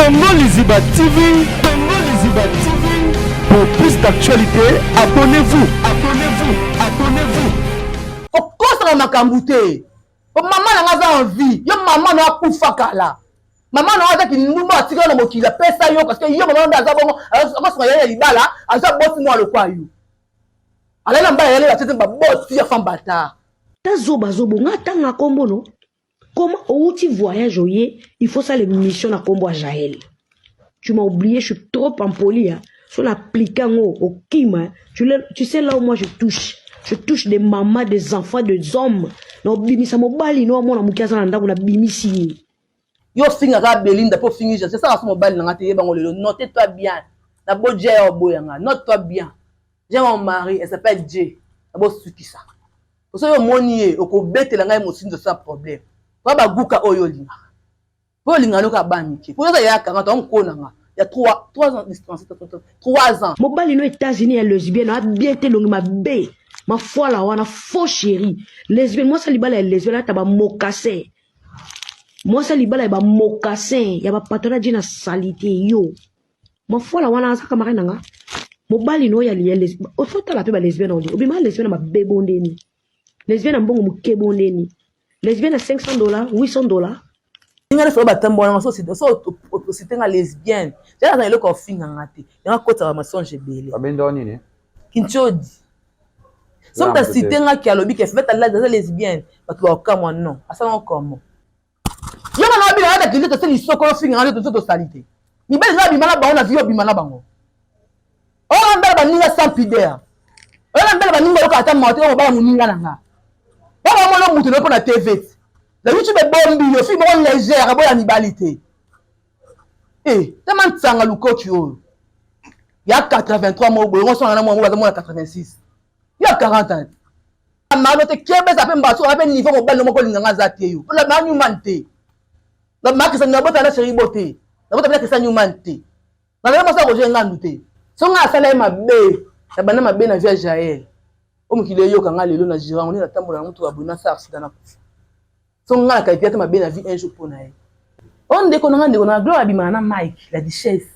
Congo Liziba TV, Congo Liziba TV. Pour plus d'actualités, abonnez-vous, abonnez-vous, abonnez-vous. Kokosaka makambo te. Po mama na nga aza en vie. Yo mama na akufa kala. Mama na aza kindumba atikala na mokili apesa yo parce que yo mama nde aza bongo akosunga ye ya libala aza boti mwa lokwa yo. Alala na mbala yale batete baboti ya femme bâtard. Ta zoba zobo nga tanga kombo no comment outi voyage oye il faut ça l'émission na kombo ya Jaël tu m'as oublié je suis trop impoli hein so na appliqué yango okima tu, tu sais là où moi je touche je touche des mamas des enfants des hommes na obimisa mobali no amona moke aza na ndako na bimisi ye yo ofinga kaka belinda mpo ofingi jase esaka so mobali na nga te yebango lelo note toi bien na boja ya oboya nga note toi bien j'ai mon mari elle s'appelle J na bosukisa soki omoni ye okobetela ngai mosinzo sans problème po baguka oyo olingaka po olingaka noka bana mike po oza yaka nga to nkona nga ya 3 3 ans distance 3 ans mobali no États-Unis ya lesbienne a bien te longi mabe mafuala wana faux chéri lesbienne mwasi libala ya lesbienne ata ba mocassin mwasi libala ya ba mocassin ya ba patron na salite yo mafuala wana aza camarade na nga mobali no ya lesbienne ofotala mpe ba lesbienne ondi obima lesbienne na mabe bondeni lesbienne na mbongo moke bondeni lesbienne na 500 dollars, 800 dollars. Nga nyonso batambola nanga so osite nga lesbienne jala na eloko ofinga nga te yanga kotaka masonge ebele. Babenda nini? Kintiodi so moto asite nga ki alobi ke fete aza lesbienne, bato bakokamwa. Non, asalanga komo yo nga na obina ata kili tose lisoko ofinga nga tozo tosali te. Mibali eza obima na bango na vie, obima na bango oyo mbela baninga sans pudeur, oyo mbela baninga oyoka ata mawa te. Oyo mobala moninga na nga oyo bamona moto na yo mpo na TV na YouTube ebombi yo fille moko légère aboya mibali te. E tema ntsanga lukoki oyo ya 83 mo boye ngosonga na mwa mo baza mona 86 ya 40 ans mano te. Kebeza mpe mbaso wana mpe niveau mobali no moko olinganga aza te. Yo maa Newman te, makisa nabota na chéri bo te, nabota mpe nakisa Newman te, nazali mwasi akozwa ngandu te. So nga asala ye mabe na banda mabe na vie ya Jael o mokili eyoka nga lelo na girango nde natambola na motuka boye nasala accident na kufa. So nga na calcule ata mabe na vie un jour mpo na ye o ndeko na nga, ndeko na Gloire abimaka na Mike la Duchesse.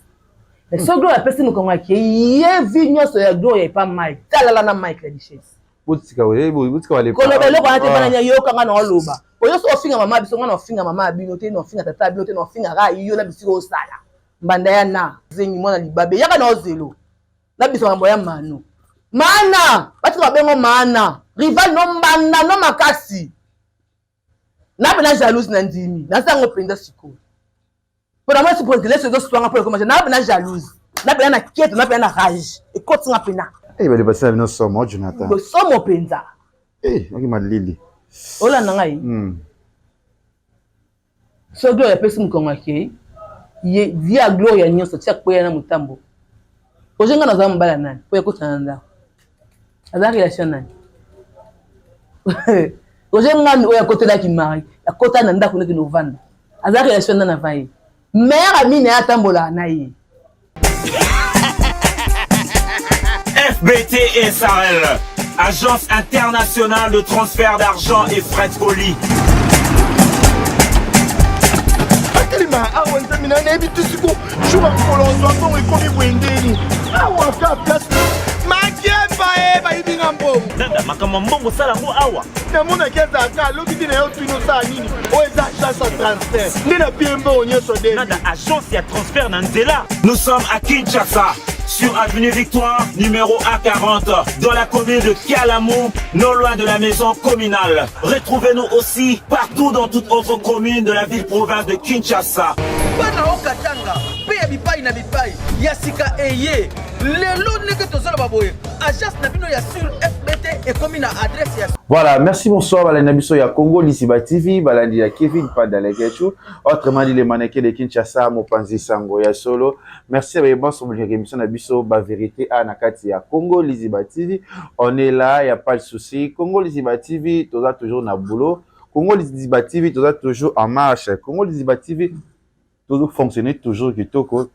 Mais so Gloire apesi mokongo ake ye vie nyonso ya Gloire epa Mike talala na Mike la Duchesse. Botika botika bale. Koloba eloko wana te. Bana nya yoka nga na oloba oyo so ofinga mama biso, nga na ofinga mama ya bino te, na ofinga tata ya bino te, na ofinga kaka yo na bisika osala mbanda ya na zengi mwana libabe. Yaka na ozelo na biso makambo ya mano mana batika babengo mana rival no mbanda no makasi na mpe na jalouse na ndimi naza yango mpenza sikoyo mpo na mwasi presidence ezoswanga mpo ekoma na mpe na jalouse na mpe na keto na mpe na rage ekotinga mpena. Eh, bale basala bino somo Jonathan. Somo mpenza. Eh, oki malili. Olanda ngai. So Gloire apesi mokongo akei ye vie ya Gloria nyonso tia kweya na motambo. Oje nga nazala mobali ya nani po ekotana na ndako aza relation nani? Oje ngani oyo akotelaki mari akota na ndako ndenge novanda aza relation nani avant ye mare amine atambolaka na ye. FBT SARL, Agence internationale de transfert d'argent et frais de colis. Atelema awa, nzambe na nayebi te siko jour ya mokolo ozwa mbongo ekomi boye ndeni awa ka place makemba e bayibi nga mbongo. Nanda, makambo ya mbongo osala yango awa. Namonaki azalaka alobi te na yo tuni osala nini oyo eza agence ya transfert nde na pie mbongo nyonso de. Nanda, agence ya transfert na nzela. Nous sommes à Kinshasa, sur avenue Victoire, numéro A40, dans la commune de Kalamu, non loin de la maison communale. Retrouvez-nous aussi partout dans toute autre commune de la ville-province de Kinshasa. Bana okatanga mpe ya bipai na bipai ya sika eye lelo ndenge tozoloba boye, agence na bino ya sur FBT ekomi na adresse ya Voilà, merci, bonsoir, balandi na biso ya Congo Lisiba TV, balandi ya Kevin Padalekechu, autrement dit le mannequin de Kinshasa, mopanzi sango ya solo. Merci à bonso bolingaka émission na biso ba vérité a na kati ya Congo Lisiba TV. On est là, y a pas de souci. Congo Lisiba TV, toza toujours na boulot. Congo Lisiba TV, toza toujours en marche. Congo Lisiba TV, toujours fonctionner, toujours kitoko.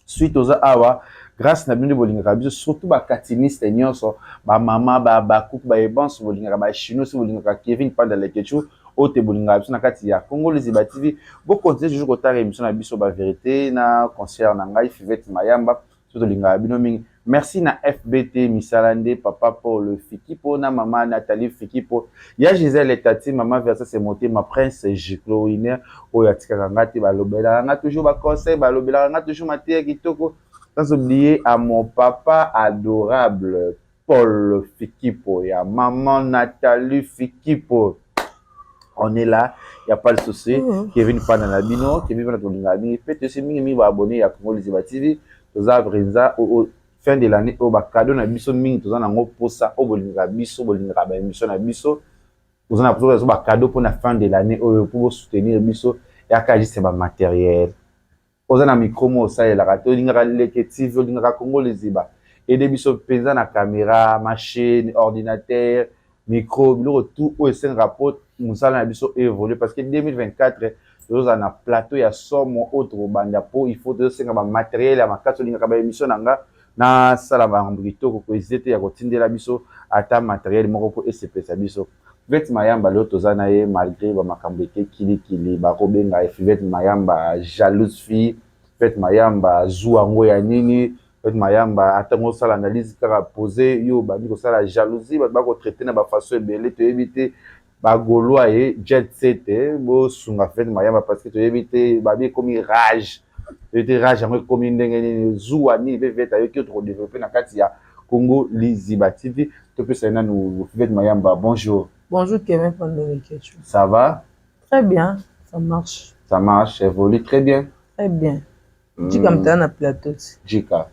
Suite oza awa grâce na bino nde bolingaka biso, surtout bakatiniste nyonso, bamama, bakuku, bayebanso bolingaka, bachinois so bolingaka Kevin Panda Lekechu. Oyo te bolingaka biso na kati ya Congo Liziba TV. Bo continuer toujours kotala émission na biso ba vérité na concert na ngai Fivette Mayamba. Biso tolingaka bino mingi. Merci na FBT misala nde papa Paul Fikipo na mama Nathalie Fikipo ya Gisèle Tati mama Versace Motema Prince Giclo Winner oyo atikaka nga te, balobelaka nga toujours ba conseil, balobelaka nga toujours mateya kitoko. Sans oublier à mon papa adorable Paul Fikipo ya maman Nathalie Fikipo. On est là, il n'y a pas de souci. Kevin Panda na bino, Kevin Panda tolinga mingi pe tosi mingi mingi ba abonné ya Congo Liziba TV. Toza brinza o fin de l'année o ba cadeau na biso mingi toza nango posa o bolingaka biso, bolingaka ba émission na biso. Toza na posa ba cadeau pour na fin de l'année oyo pour soutenir biso ya ka juste ba matériel. Oza na micro moko osalelaka te, olingaka Leke TV, olingaka Congo Liziba. Aide biso mpenza na camera, machine, ordinateur, micro, biloko tout oyo esengaka po mosala na biso évolue parce que 2024 tozozala na plateau ya somo oyo tokobanda po il faut tozosenga ba matériel ya makasi. Olingaka ba émission na nga nasala makambo kitoko, koezite te ya kotindela biso ata matériel moko po esepelisa biso. Fivette Mayamba lelo toza na ye malgré ba makambo eke kilikili, bakobenga ye Fivette Mayamba jalouse fille. Fivette Mayamba zuwa yango ya nini? Fivette Mayamba ata ngo osala analyse kaka pose yo obandi kosala jalousie, bato bakotraite na bafaçon ebele, toyebi te. Ba Gaulois ye jet set bosunga Fivette Mayamba parce que toyebi te babi ekomi rage, toyebi te rage yango ekomi ndenge nini, zuwa nini mpe Fivette ayoki oyo tokodeveloppe na kati ya Congo Liziba TV. Topesa ye nanu Fivette Mayamba, bonjour. Bonjour Kevin Pandole Kechu. Ça va? Très bien, ça marche. Ça marche, évolue très bien. Très bien. Jika mtala na plateau. Jika.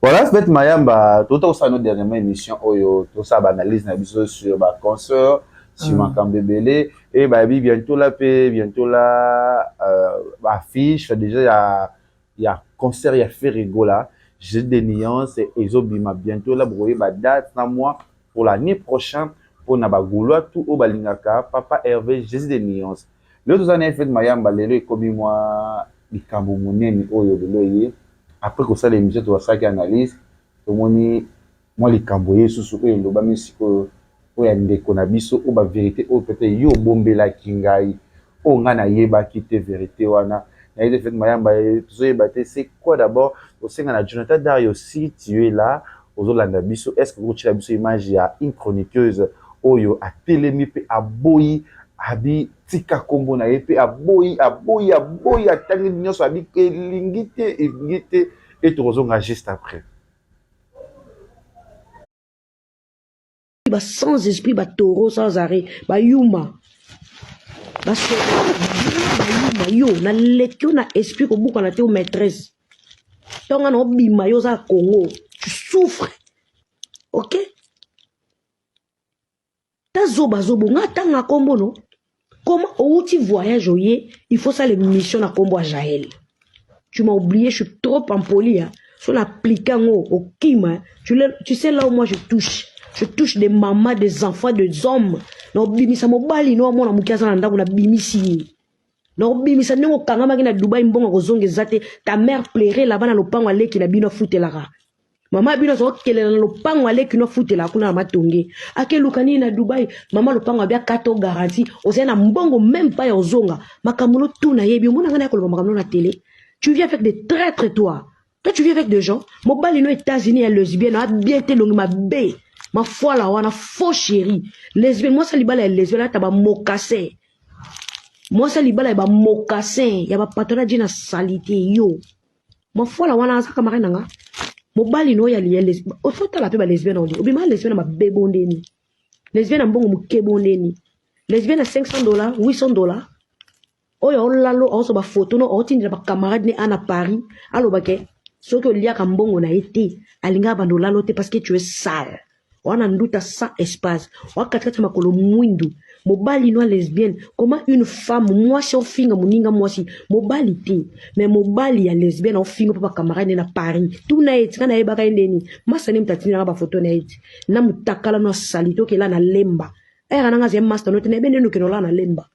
Voilà, Fivette Mayamba, tout au nos dernièrement émission oyo, tout ça, analyse na biso sur ba concert, sur makambo ebele et ba bi bientôt là pe bientôt là affiche déjà ya concert ya Ferre Gola, j'ai des nuances ezobima bientôt là boye ba date na moi pour l'année prochaine pour na ba Gaulois tout o balingaka papa Hervé Jésus des nuances. Lelo toza na Fivette Mayamba lelo ekomi mwa likambo monene oyo lelo ye après kosala émission tobasalaki analyse, tomoni mwa likambo ye susu oyo elobami sikoyo oyo ya ndeko na biso oyo ba vérité oyo peut-être yo obombelaki ngai oyo ngai nayebaki te vérité wana nayebi te. Fivette Mayamba, tozoyeba te c'est quoi. D'abord osenga na Jonathan Dario, si tu es là, ozolanda biso, est ce que okotiela biso image ya une chroniqueuse oyo atelemi mpe aboyi, abi tika nkombo na ye mpe aboyi, aboyi, aboyi, atangi nyonso, abi elingi te, elingi te e tokozonga juste après. Ba sans esprit, ba taureau sans arrêt, bayuma, bayuma. Yo naleki yo na esprit, kobukana te. O maîtresse, ntongo na obima, yo oza Congo, tu souffres, ok? Ta zoba zobo nga tanga kombo no. Comment outi voyage oye, il faut ça l'émission na kombo ya Jaël? Tu m'as oublié, je suis trop impoli, hein. So na appliqué yango okima. Tu sais là où moi je touche, je touche des mamans, des enfants, des hommes. Na obimisa mobali no amona moke aza na ndako, na bimisi ye, na obimisa ndenge okangamaki na Dubai, mbongo kozonga eza te. Ta mère pleurait là-bas na lopango aleki na bino afutelaka. Mama bino azokelela na lopango aleki no afutelaka kuna na Matonge. Akeluka nini na Dubai? Mama lopango abi akata o garantie, ozali na mbongo même pas ya ozonga. Makambo no tu nayebi. Omona ngai na koloba makambo no na télé? Tu vis avec des traîtres, toi. Toi, tu vis avec des gens. Mobali no États-Unis ya lesbienne abien te, elongi mabe, mafuala wana, faux chéri lesbienne, mwasi libala ya lesbienne ata bamocassin, mwasi libala ya bamocassin ya bapatron die na saleté. Yo mafuala wana aza camarade na nga. Mobali no ya ofotala mpe balesbienne ondi obima lesbienne na mabe bondeni, lesbienne na mbongo moke bondeni, lesbienne na 500 $, 800 $. Oyo aolalo aozwa bafoto no, aotindela bacamarade ne a na Paris, alobake soki oliaka mbongo na ye te, alingaka bando olalo te parce que tu es sale. Wana nduta sans espace oa katikati ya makolo mwindu. Mobali no lesbienne, comment une femme, mwasi ofinga moninga mwasi? Mobali te, mais mobali ya lesbienne aofinga mpo bacamarade ne na Paris. Tuna ye, tika nayebaka ye ndeni masa ne moto atindelanga bafoto na ye ti na motakala no asali tokela na Lemba ere nanga azali master no te, nayebi ndeni okende olala na Lemba.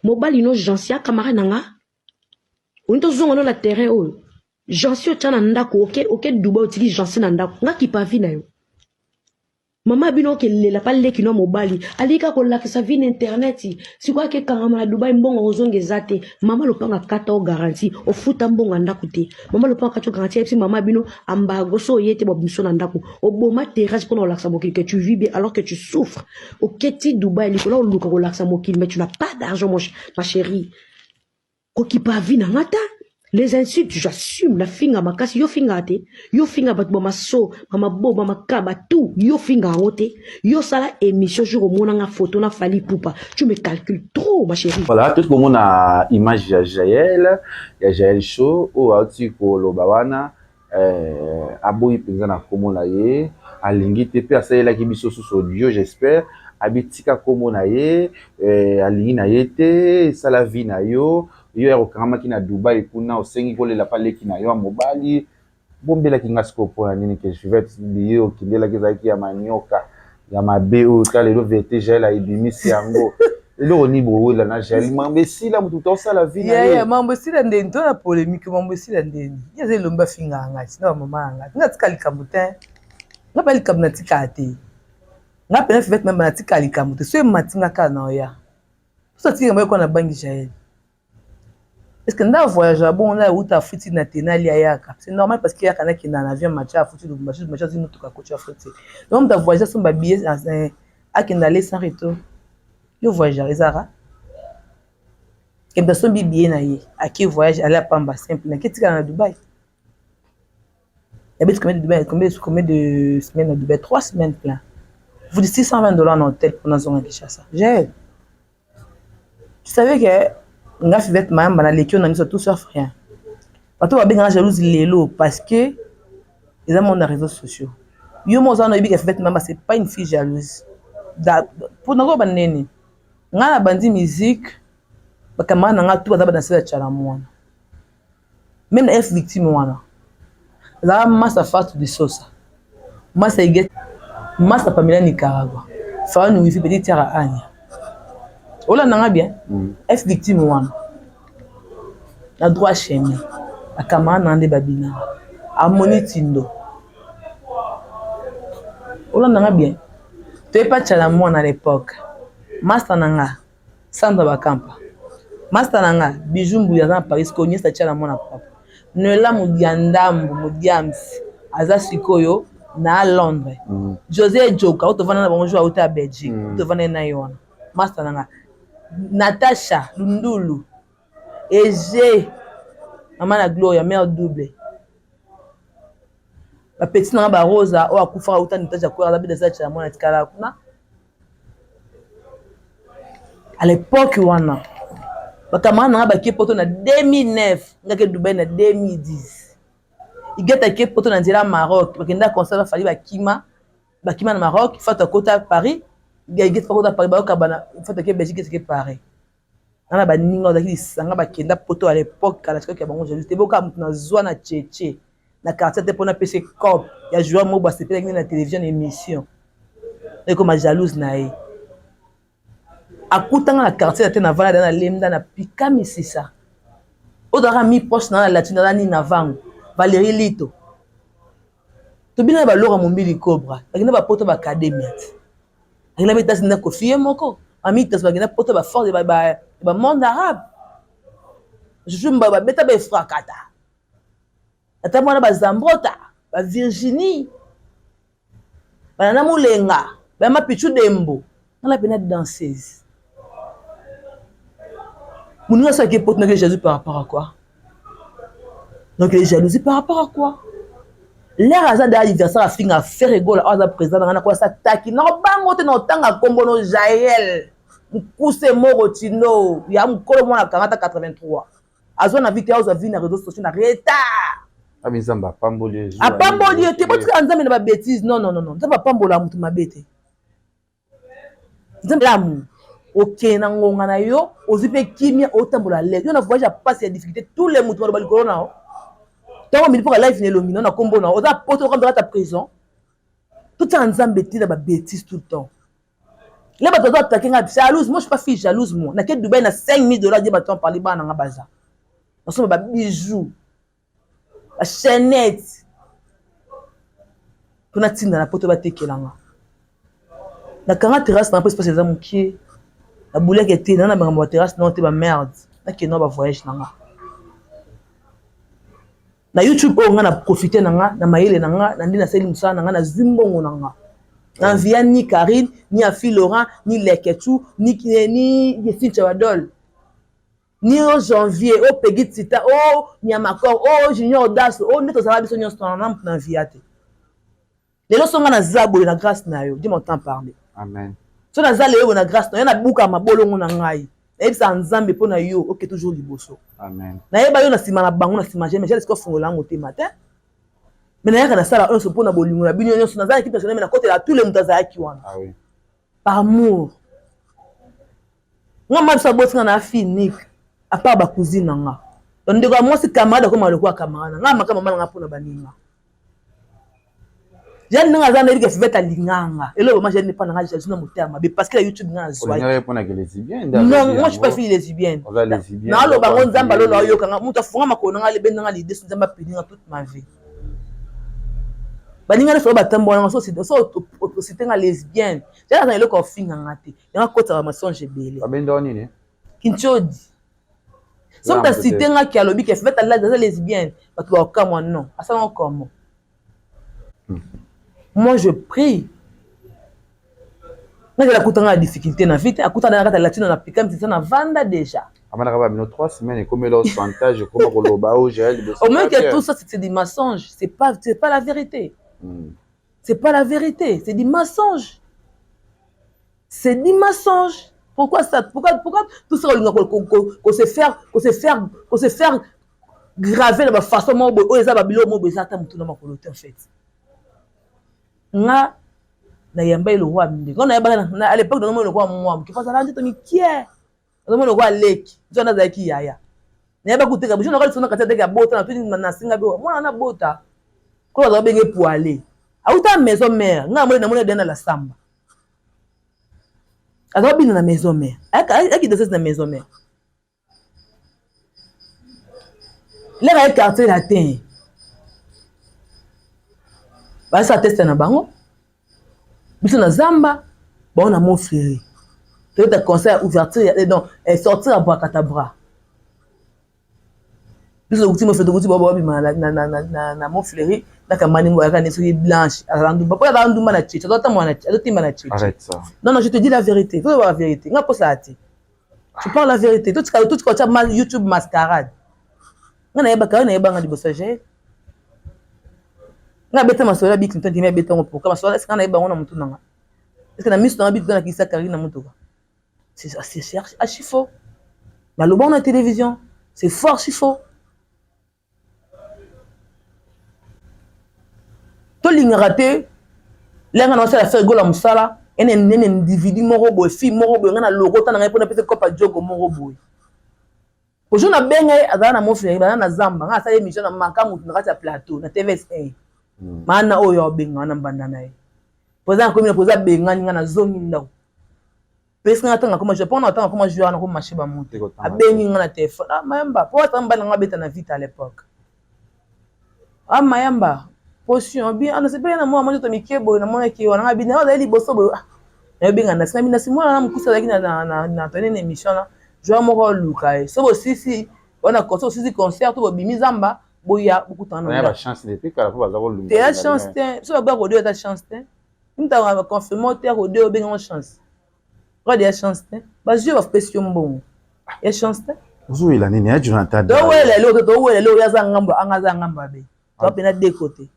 Mobali no Jansi ya camarade na nga, olingi tozonga no na terrain oyo. Jansi otya na ndako, oke, oke Dubai, otiki Jansi na ndako. Nga kipa vie na yo. Mama bino okelela pa leki no mobali aliki kaka kolakisa vie na internet sikoyo akekangama na Dubai mbongo kozonga eza te mama lopanga kata o garantie ofuta mbongo ya ndako te mama lopanga kata o garantie ayebisi mama bino embargo so oye te babimiso na ndako oboma terrasse mpona kolakisa mokili que tu vis bien alors que tu souffres oketi Dubai likolo oluka kolakisa mokili mais tu n'as pas d'argent ma chérie kokipa vie na nga ta les insultes j'assume na finga makasi yo finga te yo finga bato ba maso ba mabo ba makaba tout yo finga yango te yo sala émission jour omona nga photo na Fally Ipupa tu me calcules trop ma chérie. Voilà tout komona image ya Jael ya Jael show oyo auti koloba wana eh, aboyi mpenza na nkombo na ye alingi te mpe asalelaki biso susu audio j'espère abitika nkombo na ye eh, alingi na ye te esala vie na yo yo ya kokangamaki na Dubai kuna osengi kolela pa leki na yo ya mobali bombelaki nga sikoyo mpo na nini ke Juvette biye okindelaki ezalaki ya manioka ya mabe oyo ta lelo verite Jael ayebimisi yango eloko nini bowela na Jael mambo esila moto moto osala vie na ye mambo esila ndeni to na polemique mambo esila ndeni ye aza elombe afingaka ngai na bamama na ngai nga tika likambo te nga mpe likambo natikaka te nga mpena fivete meme natika likambo te so emati nga kaka na oya so atikaka moko na bangi Jael Est ce que nda voyage bongo na wuta afuti na te nalia yaka c'est normal parce que yaka nakenda na avion matcha afuti Lubumbashi Lubumbashi azwi motuka akoti afuti donc moto avoyage asomba billet akenda aller sans retour yo voyage ezaka ke moto asombi billet na ye ake voyage aller apamba simple nake tikala na Dubaï Yabeti combien de Dubaï combien, combien de semaines na Dubaï 3 semaines plein vous dites 620 dollars na hôtel mpona zonga Kinshasa j'ai Tu savais que nga Fivette Mayamba na leki na miso tout sauf rien. Bato babengaka jalouse lelo parce que eza monde na réseaux sociaux. Yo mo oza na oyebi que Fivette Mayamba c'est pas une fille jalouse. Pour nako ba nene. Nga na bandi musique ba camarades na nga tout baza ba danseuse ya Tshala Muana. Meme na F victime wana. Azalaka masta Fatou de Sosa. Masta Huguette, masta Pamela Nicaragua. Farani wifi petit tiara Anya. Olanda nga bien? F victime wana. Na droit chemin. Ba camarades na nde babinaka. Harmonie Tindo. Olanda nga bien? Toyepa Tshala Mwana à l'époque. Masta na nga. Sandra Bakampa masta na nga Bijou Mbuyi aza na Paris sikoyo nièce ya Tshala mwana papa Noella Mudiandambu Mudiams aza sikoyo na Londres mm. Jose Ejoka oyo tovanda na bango jour auta ya Belgique mm. tovanda na ye wana masta na nga Natacha Lundulu Ege mama na Gloria mère double ba petit na nga ba Rosa oyo akufaka auta Natacha Kwera aza beda Tshala mwana tikala kuna À l'époque wana ba camarades na nga bakie poto na 2009 nga ke Dubaï na 2010 Igeta ake poto na nzela Maroc bakenda concert ba Fally bakima bakima na Maroc Fatou akota Paris Igeta akota Paris bayokabana Fatou ake Belgique Igeta ake Paris nga na baninga ozalaki lisanga bakenda poto à l'époque kala sikoyo ya bango jalouse te boka moto nazwa na cheche na quartier te mpona apesa cop ya joueur moko basepelaki na télévision na émission ekoma jalouse na ye akutanga na quartier te na valada na lemda na pika misisa ozalaka mi proche na na latino aza nini na vango Valérie Lito tobina na balora mombili cobra bakenda bapoto baacademia te bakenda betasi na kofi ye moko amitas bakenda poto baforce ba monde arabe juju mba babeta baefrakata ata mwana bazambrota bavirginie banana mulenga bayama pichu dembo ngala pena danseuse moninga soki ake poto nake jalousie par rapport à quoi donc les jalousie par rapport à quoi lere aza da anniversaire afinga ferre gola oyo aza président na ngai nakosa taki nakobango te na otanga nkombo no jael mokuse moko tindo ya mokolo mwana kanga ata 83 azwa na vie te azwa vie na réseau sociaux na retard abi nzambe apamboli ye apamboli ye te botikala nzambe na babétise non non non nzambe apambola moto mabe te nzambe lamu okende na ngonga na yo ozwi mpe kimia otambola lese yo na voyage ya pasi ya difficulté tous les moto baloba likolo na yo ntango omili mpoka live na elongi na yo na nkombo na yo oza poto okambe kata prison totyaka nzambe te na babétise tout le temps le bato bazo attaquer nga jalouse moi je suis pas fille jalouse moi nake Dubaï na 5000 dollars die bato en parler bana nga baza nasomba ba bijoux ba chaînette mpo natinda na poto batekela nga. Nakanga terrasse na nga mpo espace eza mokie. Nabulaki te, na na makambo ya terrasse nao te ba merde. Nakende na ba voyage na nga. Na YouTube oyo nga na profiter na nga, na mayele na nga, na nde nasali mosala na nga, nazwi mbongo na nga. Na envia ni Carine, ni Afi Laurent, ni Leketchou, ni, ni Cynthia Wadol. Ni o Janvier, o Peggy Tita, o Nyamakor, o Junior Daso, o nde tozala biso nyonso na na envia te. Lelo so nga naza boye na grâce na yo, Dieu m'entend parler. Amen. So naza lelo boye na grâce na yo, nabuka mabolongo na ngai. Nayebisa Nzambe mpo na yo, oke toujours liboso. Amen. Nayeba yo na nsima na bango, na nsima jamais, jamais sikoyo fungola motema te. Mais nayaka nasala nyonso mpo na bolingo na bino nyonso, naza na équipe nationale mais nakotela tous les moto azalaki wana. Ah oui. Par amour. Nga mama biso aboti nga na fille unique, à part ba cousine na nga. Donc ndeko ya mwasi camarade akoma lokola camarade na nga, maka mama na nga mpo na baninga. Jeanne ndenge aza nayebi ke Fivette alinga nga. Eloko mama Jeanne epa na nga jalousie na motema mabe parce que na YouTube nga nazwaki. Olingaka ye pona ke lesbienne nde Non, moi je suis pas fille lesbienne. Oza lesbienne. Naloba ngo Nzambe alola oyoka nga mutu afunga makolo na nga alebe na nga lidesu Nzambe apini nga toute ma vie. Baninga nyonso batambola nga so osite nga lesbienne. Jeanne aza na eloko ofinga nga te. Yango akotaka mensonge ebele. Babenda nini? Kintiodi. Soki ta cité nga ki alobi ke Fivette aza lesbienne, bato bakokamwa non. Asala ngo comment? Moi je prie. Nga jala kuta nga difficulté na vie te, akuta na kata latino na pika mtisa na vanda déjà. Amanaka ba bino 3 semaines ekomela chantage ekoma koloba o Jaël liboso. Au moins que tout ça c'est du mensonge, c'est pas la vérité. C'est pas la vérité, c'est du mensonge. C'est du mensonge. Pourquoi ça Pourquoi pourquoi tout ça olinga ko ko ko se faire ko se faire ko se faire graver na ba façon moko boye oyo eza ba biloko moko boye eza ata motu na makolo te en fait. Nga nayamba ye lokola ndeko nga nayebaka à l'époque nazomona lokola mwa moke po azalaka nzoto mikie nazomona lokola leki nzoto wana azalaki yaya nayeba kuteka biso nakali sona kati ateki abota na tuni na singa bi mwana na bota ko baza benge poale auta maison mère nga namoni namoni adena la samba aza bina na maison mère ayaki danseuse na maison mère lere aye quartier latin basala teste na bango biso na zamba bango na mont fleury toyeta concert ya ouverture eh, non eh, sortir ya brakatabra biso tokuti mofe tokuti bao babima na mont fleury na kamani ngo ayaka ne soki blanche azala ndumba po azala ndumba na cheche azotambola azotimba na cheche non non je te dis la vérité faut la vérité nga kosala te je parle la vérité totika totika otya youtube mascarade nga nayebaka yo nayebanga liboso ya jael nga abeta masolo ya biclinton timi abeta yango pourquoi masolo eske nga nayeba yango na motu nanga eske na miso nanga biclinton akisa karine na motuka c'est archi faux naloba ngo na télévision c'est fort archi faux tolingaka te lenga na osala ferre gola mosala ene nene individu moko boye fille moko boye ngai na lokota na ngai mpo napesa kopa jogo moko boye ojo nabenga ye azala na mofleri baza na zamba ngai asala émission na maka motu na kati ya plateau na tvs1 maana oyo abenga na mbanda na ye poza nakomi na poza abengani ngai nazongi ndako pesi nga tanga koma joueur pona tanga koma joueur na ko marcher ba moto abengi nga na téléphone ah mayamba po ata mbala nga beta na vita à l'époque ah mayamba potion bien ah nasepeli na mwana mwana mike boye namonaki wana nga bina azali liboso boye ah nayobenga na sina bina si mwana na mokusi azalaki na na na na tone na émission na joueur moko oluka ye so bosisi wana concert osisi concert to bobimi zamba boya bokutana na chance depuis kala po baza koluka te ya chance te so baboya kodio ata chance te Mutaka confirme te rode obenga ngo chance. Rode ya chance te. Bazui bapesi yo mbongo. Ya chance te. Ozowela nini ya Jonathan? Towela eloko te, towela eloko ya za ngambo, anga za ngambo abe. Toa pena de côté.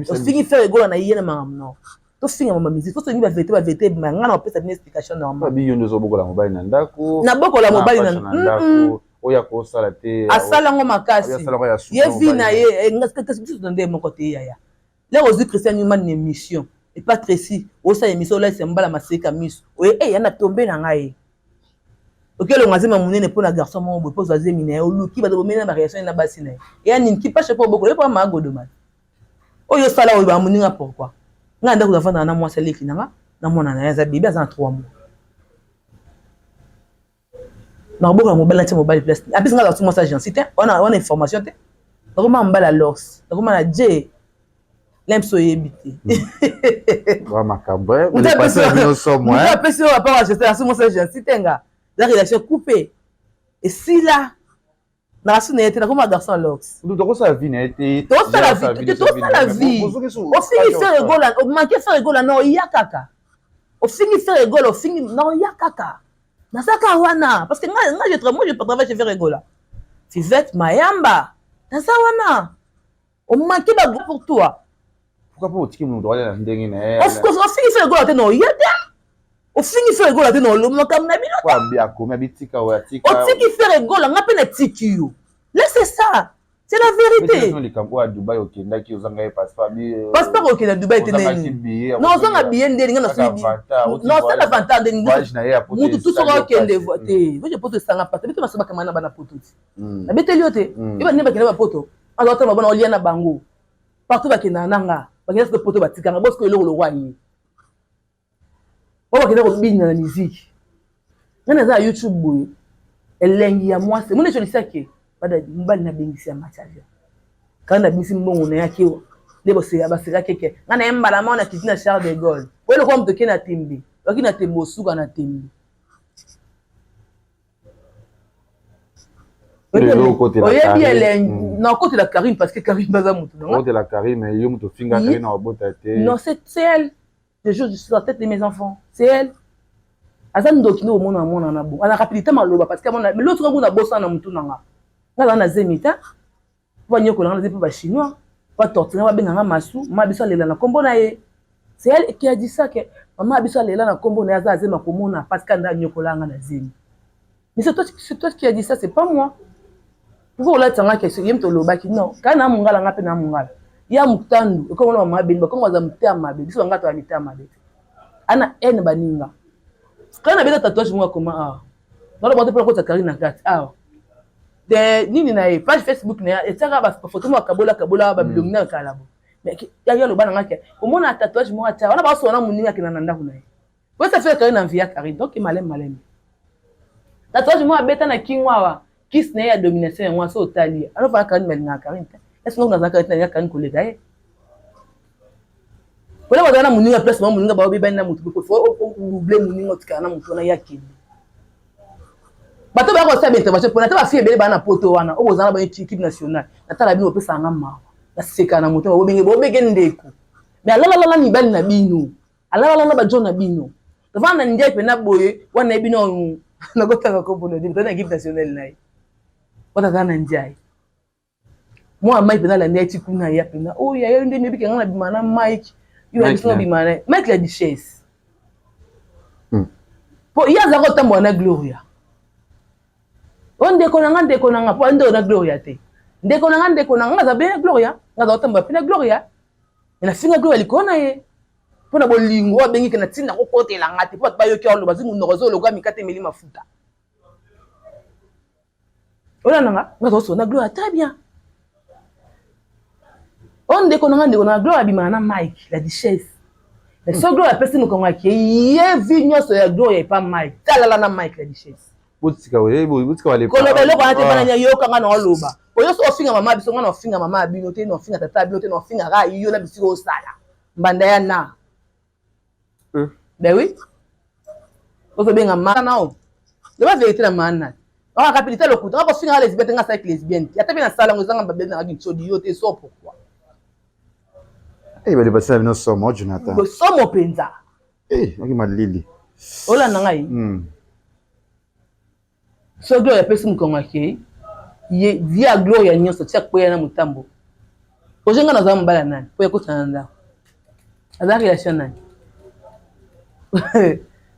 Ofingi faire egola na ye na makambo no. Tofinga mama musique, faut tolingi ba vérité, ba vérité ebima nga na opesa bino explication normale. Babi yo nde ozobokola mobali na ndako. Nabokola mobali na ndako. Oyo akosala te. Asala ngo makasi. Ye vie na ye, kasi biso nde moko te yaya. Lero ozwi Christian Newman na émission epa Tracy osala émission olalisa mbala maseka miso oye eh yana tombe na ngai okelonga zemi ya monene mpo na garçon moko boye mpo ozwa zemi na ye oluki bato bomeli na bareaction na basi na ye eya nini kipashe mpo obokola ye mpo amagodoma oyo osala oyo bamoninga pourquoi ngai ndako nafandaka na mwasi aleki na nga na mwana na ye aza bebe aza na 3 mois Nakobokola mobali natia mobali place apesi nga azalaki mwasi ya gentil te wana wana information te nakoma mobali ya lors nakoma na je. Lemps oyebi te. Wa makambo eh. Mutu apesi yo rapport ya gestion asu mwasi ya gensi te nga. La relation coupée. Esila. Na rasu na ye te nakoma garçon lox. Mutu tokosala vie na ye te. Tosala vie te tosala vie. Ofingi Ferre Gola, omanke Ferre Gola na oya kaka. Ofingi Ferre Gola, ofingi na oya kaka. Naza kaka wana parce que nga nga je moi je travaille chez Ferre Gola. Fivette Mayamba. Naza wana. O manque ba gros pour toi. Pourquoi pas otiki moto alela na ndenge na ye? Of course, ofingi Ferre Gola te na oye te. Ofingi Ferre Gola te na olobi makambo na bino te. Abi akomi abitika oyo atika. Otiki Ferre Gola nga mpe natiki yo. Là c'est ça. C'est la vérité. likambo oyo ya Dubai okendaki ozanga ye passeport abi. Euh, passeport okenda Dubai te nini? Non ozanga billet ndeni nga nasombi billet. Non osala vantard ndeni. Mutu tout soki okende te. Voyage poto esanga pasi. Biso baso bakanga na bana poto ti. Mm. Nabeteli yo te. Mm. Yo bande bakenda ba poto. Aza otala babona olia na bango. Partout bakendaka na nga. Bakenda soki poto batikanga. Bosiko eloko lokwa ye. Oyo bakenda kobina na miziki. Nga naza na YouTube boye. Elengi ya mwasi. Moni echolisi ake. Bada mobali nabengisi ya match avion. Kaka nabimisi mbongo na ye akewa. Nde boseka baseka keke. Nga na ye mbala moko nakiti na Charles de Gaulle. Oyo lokola moto oke na tembe. Oki na tembe osuka na tembe. Oyebi elengi hmm. nakotela Karine parce que Karine baza motu na okotela Karine mais yo moto ofinga Karine na obota te. Non, c'est elle. Je jure, je suis la tête de mes enfants. C'est elle. Aza ndoki nde omona mwana na bo. Ana rapidité maloba parce que amona mais l'autre kuna bosa na mutu na nga. Nga na zemi ta. Po banyokola nga na zemi po ba chinois. Ba torturer ba benga nga masu, mama biso alela na kombo na ye. C'est elle qui a dit ça que mama biso alela na kombo na ye aza zemi akomona parce que anda nyokola nga na zemi. Mais c'est toi, c'est toi qui a dit ça, c'est pas moi. Pourquoi olatisa nga question ye moto olobaki non kaka na mongala nga mpe na mongala ya motandu ekoma na mama beni bakongo baza motema mabe biso banga toya mitema mabe te ana haine baninga kaka na beta tatouage moko akoma awa naloba te mpona kotisa karine na kati awa de nini na ye page facebook na ye etiaka bafoto moko akabola kabola babilongi na kala bo mais ya aloba na nga ke omona tatouage moko atia wana basola na moninga akenda na ndako na ye Ouais, ça fait Karine envie ya Karine. Donc malem malem. Tatouage moi abeta na kingo awa. Kiss na ya domination yango so otali. Alors fa Karine malinga Karine te. Est-ce que nous avons Karine na Karine koleka ye? Wala bazala na moninga place ba moninga ba bebani na mutu ko faut doubler moninga otikala na mutu na ya kende. Bato ba ko sala intervention pona ta ba fille ebele ba na poto wana oyo bozala ba équipe nationale. Natala bino opesa nga mawa. Naseka na moto bobenge bobenge ndeko. Mais alala lala mibali na bino. Alala na ba John na bino. Tofanda na Ndiaye pena boye wana yebi no nakotanga kombo na na équipe nationale na ye. Wana aza na Ndiaye. Mwa Mike pena alandi ye ti kuna ya pena. Oh ya yo nde mebi kenga na bima na Mike. Yo ya biso na bima na Mike la duchesse. Hmm. Po ye aza kotambola na Gloria. O ndeko na nga ndeko na nga po ndeko na Gloria te. Ndeko na nga ndeko na nga aza bien Gloria. Nga aza kotambola pe na Gloria. Mais nafinga Gloria likolo na ye. Mpo na bolingo oyo abengi ke na ntina kokotela nga te mpo bato bayoki aloba azwi monoko azoloka mikate emeli mafuta. Olanda nga nga azosona Gloria très bien. O ndeko na nga ndeko na nga Gloria abimaka na Mike la duchesse. Mais so Gloria apesi mokongo ake ye vi nyonso ya Gloria epa Mike. Talala na Mike la duchesse. Botika botika bale. Koloba eloko wana te bana nya yoka nga na oloba. Oyo so ofinga mama biso nga na ofinga mama ya bino te na ofinga tata ya bino te na ofinga ka yo na bisika osala. Mbanda ya na. Euh. Ben oui. Ozo benga mama na o. Loba vérité na mama na. Oka kapilita lokuta, oka kofinga lesbienne te nga salaki lesbienne te. Ata pe na sala ngo ezanga babeli na kintsodi yo te so pourquoi? Eh bale basala bino somo Jonathan. Somo penza. Eh, naki malili. Olanda ngai. So Gloria apesi mokongo akei ye vie ya Gloria nyonso tia kweya na motambo. Oje nga nazala mobali ya nani po ekota na ndako. Aza relation nani?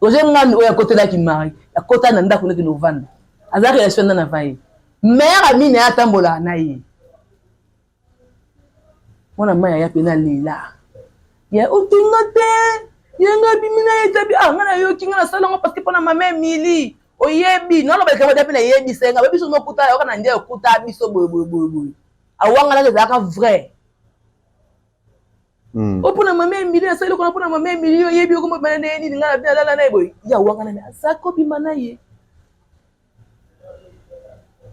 Oje ngani oyo akotelaki mari akota na ndako ndeke novanda. Aza relation nani avant ye? Mère Amina atambola na ye. Mwana mai aya pena lela. Ya otinga te. Ye nga abimi na ye tabi ah nga nayoki nga nasala yango parce que mpona mama Emily oyebi naloba likambo ata mpe nayebisa ye nga ba biso mokuta yoka na ndia okuta biso boye boye boye boye awanganaka ezalaka vrai. O mpona mama Emily nasali eloko na mpona mama Emily oyebi okoma bana na ye nini nga na bino alala na ye boye ye awangana me aza kobima na ye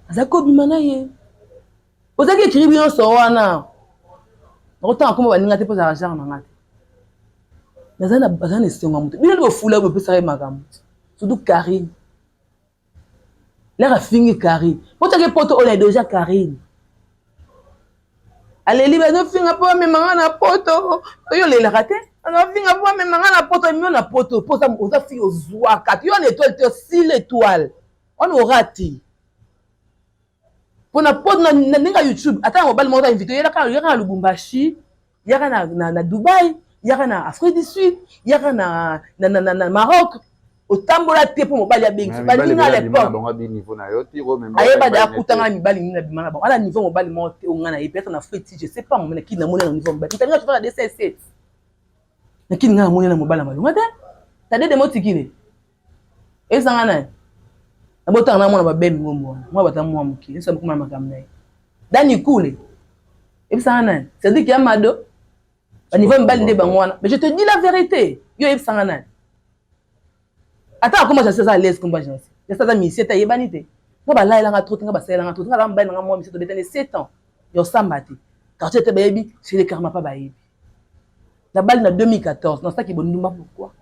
aza kobima na ye ozalaki ekiri nyonso wana. Nakotanga kombo baninga te mpo ezalaka genre na nga te. Naza na baza na esengo ya moto. Bino nde bofula bopesaka ye makambo. Surtout Carine. Lere afingi Carine. Potaki poto oyo na deja Carine. Aleli bazofinga mpo amema nga na poto. Oyo olelaka te. Azofinga mpo amema nga na poto. Amemi yo na poto. Mpo oza fille ozwaka te. Yo na étoile te. Osila étoile. Wana orati. Pona poto na ndenge ya YouTube ata na mobali moko invité yaka yaka na Lubumbashi yaka na, na, na Dubai yaka na Afrique du Sud yaka na, na, na, na, na Maroc otambola te mpo mobali abengisi baninga à l'époque ayeba de akutanga na mibali nini abima na bango ala niveau mobali moko te onga na ye peut-être na Afrique je sais pas mona kini namoni na niveau mobali ntangi na 207 na kini nga namoni na mobali ya malonga te tadede motikile Ezanga nani? Nabotaka na mwana babembi ngombo wana. Mwa bata mwa moke. Yesu abokoma na makambo na ye. Dani Kule. Ebisanga nani? Cédric Yamado. Ba niveau mibali nde bango wana. Mais je te dis la vérité. Yo ebisanga nani? Ata akoma jansi aza à l'aise komba jansi. Jansi aza musicien te ayebani te. Nga balayelanga trop te nga basalelanga trop te nga aza mobali na nga mwa musicien tobetani 7 ans. Ya osamba te. Quartier te bayebi, chez les karma pa bayebi. Nabali na 2014, nasaki bondumba pourquoi?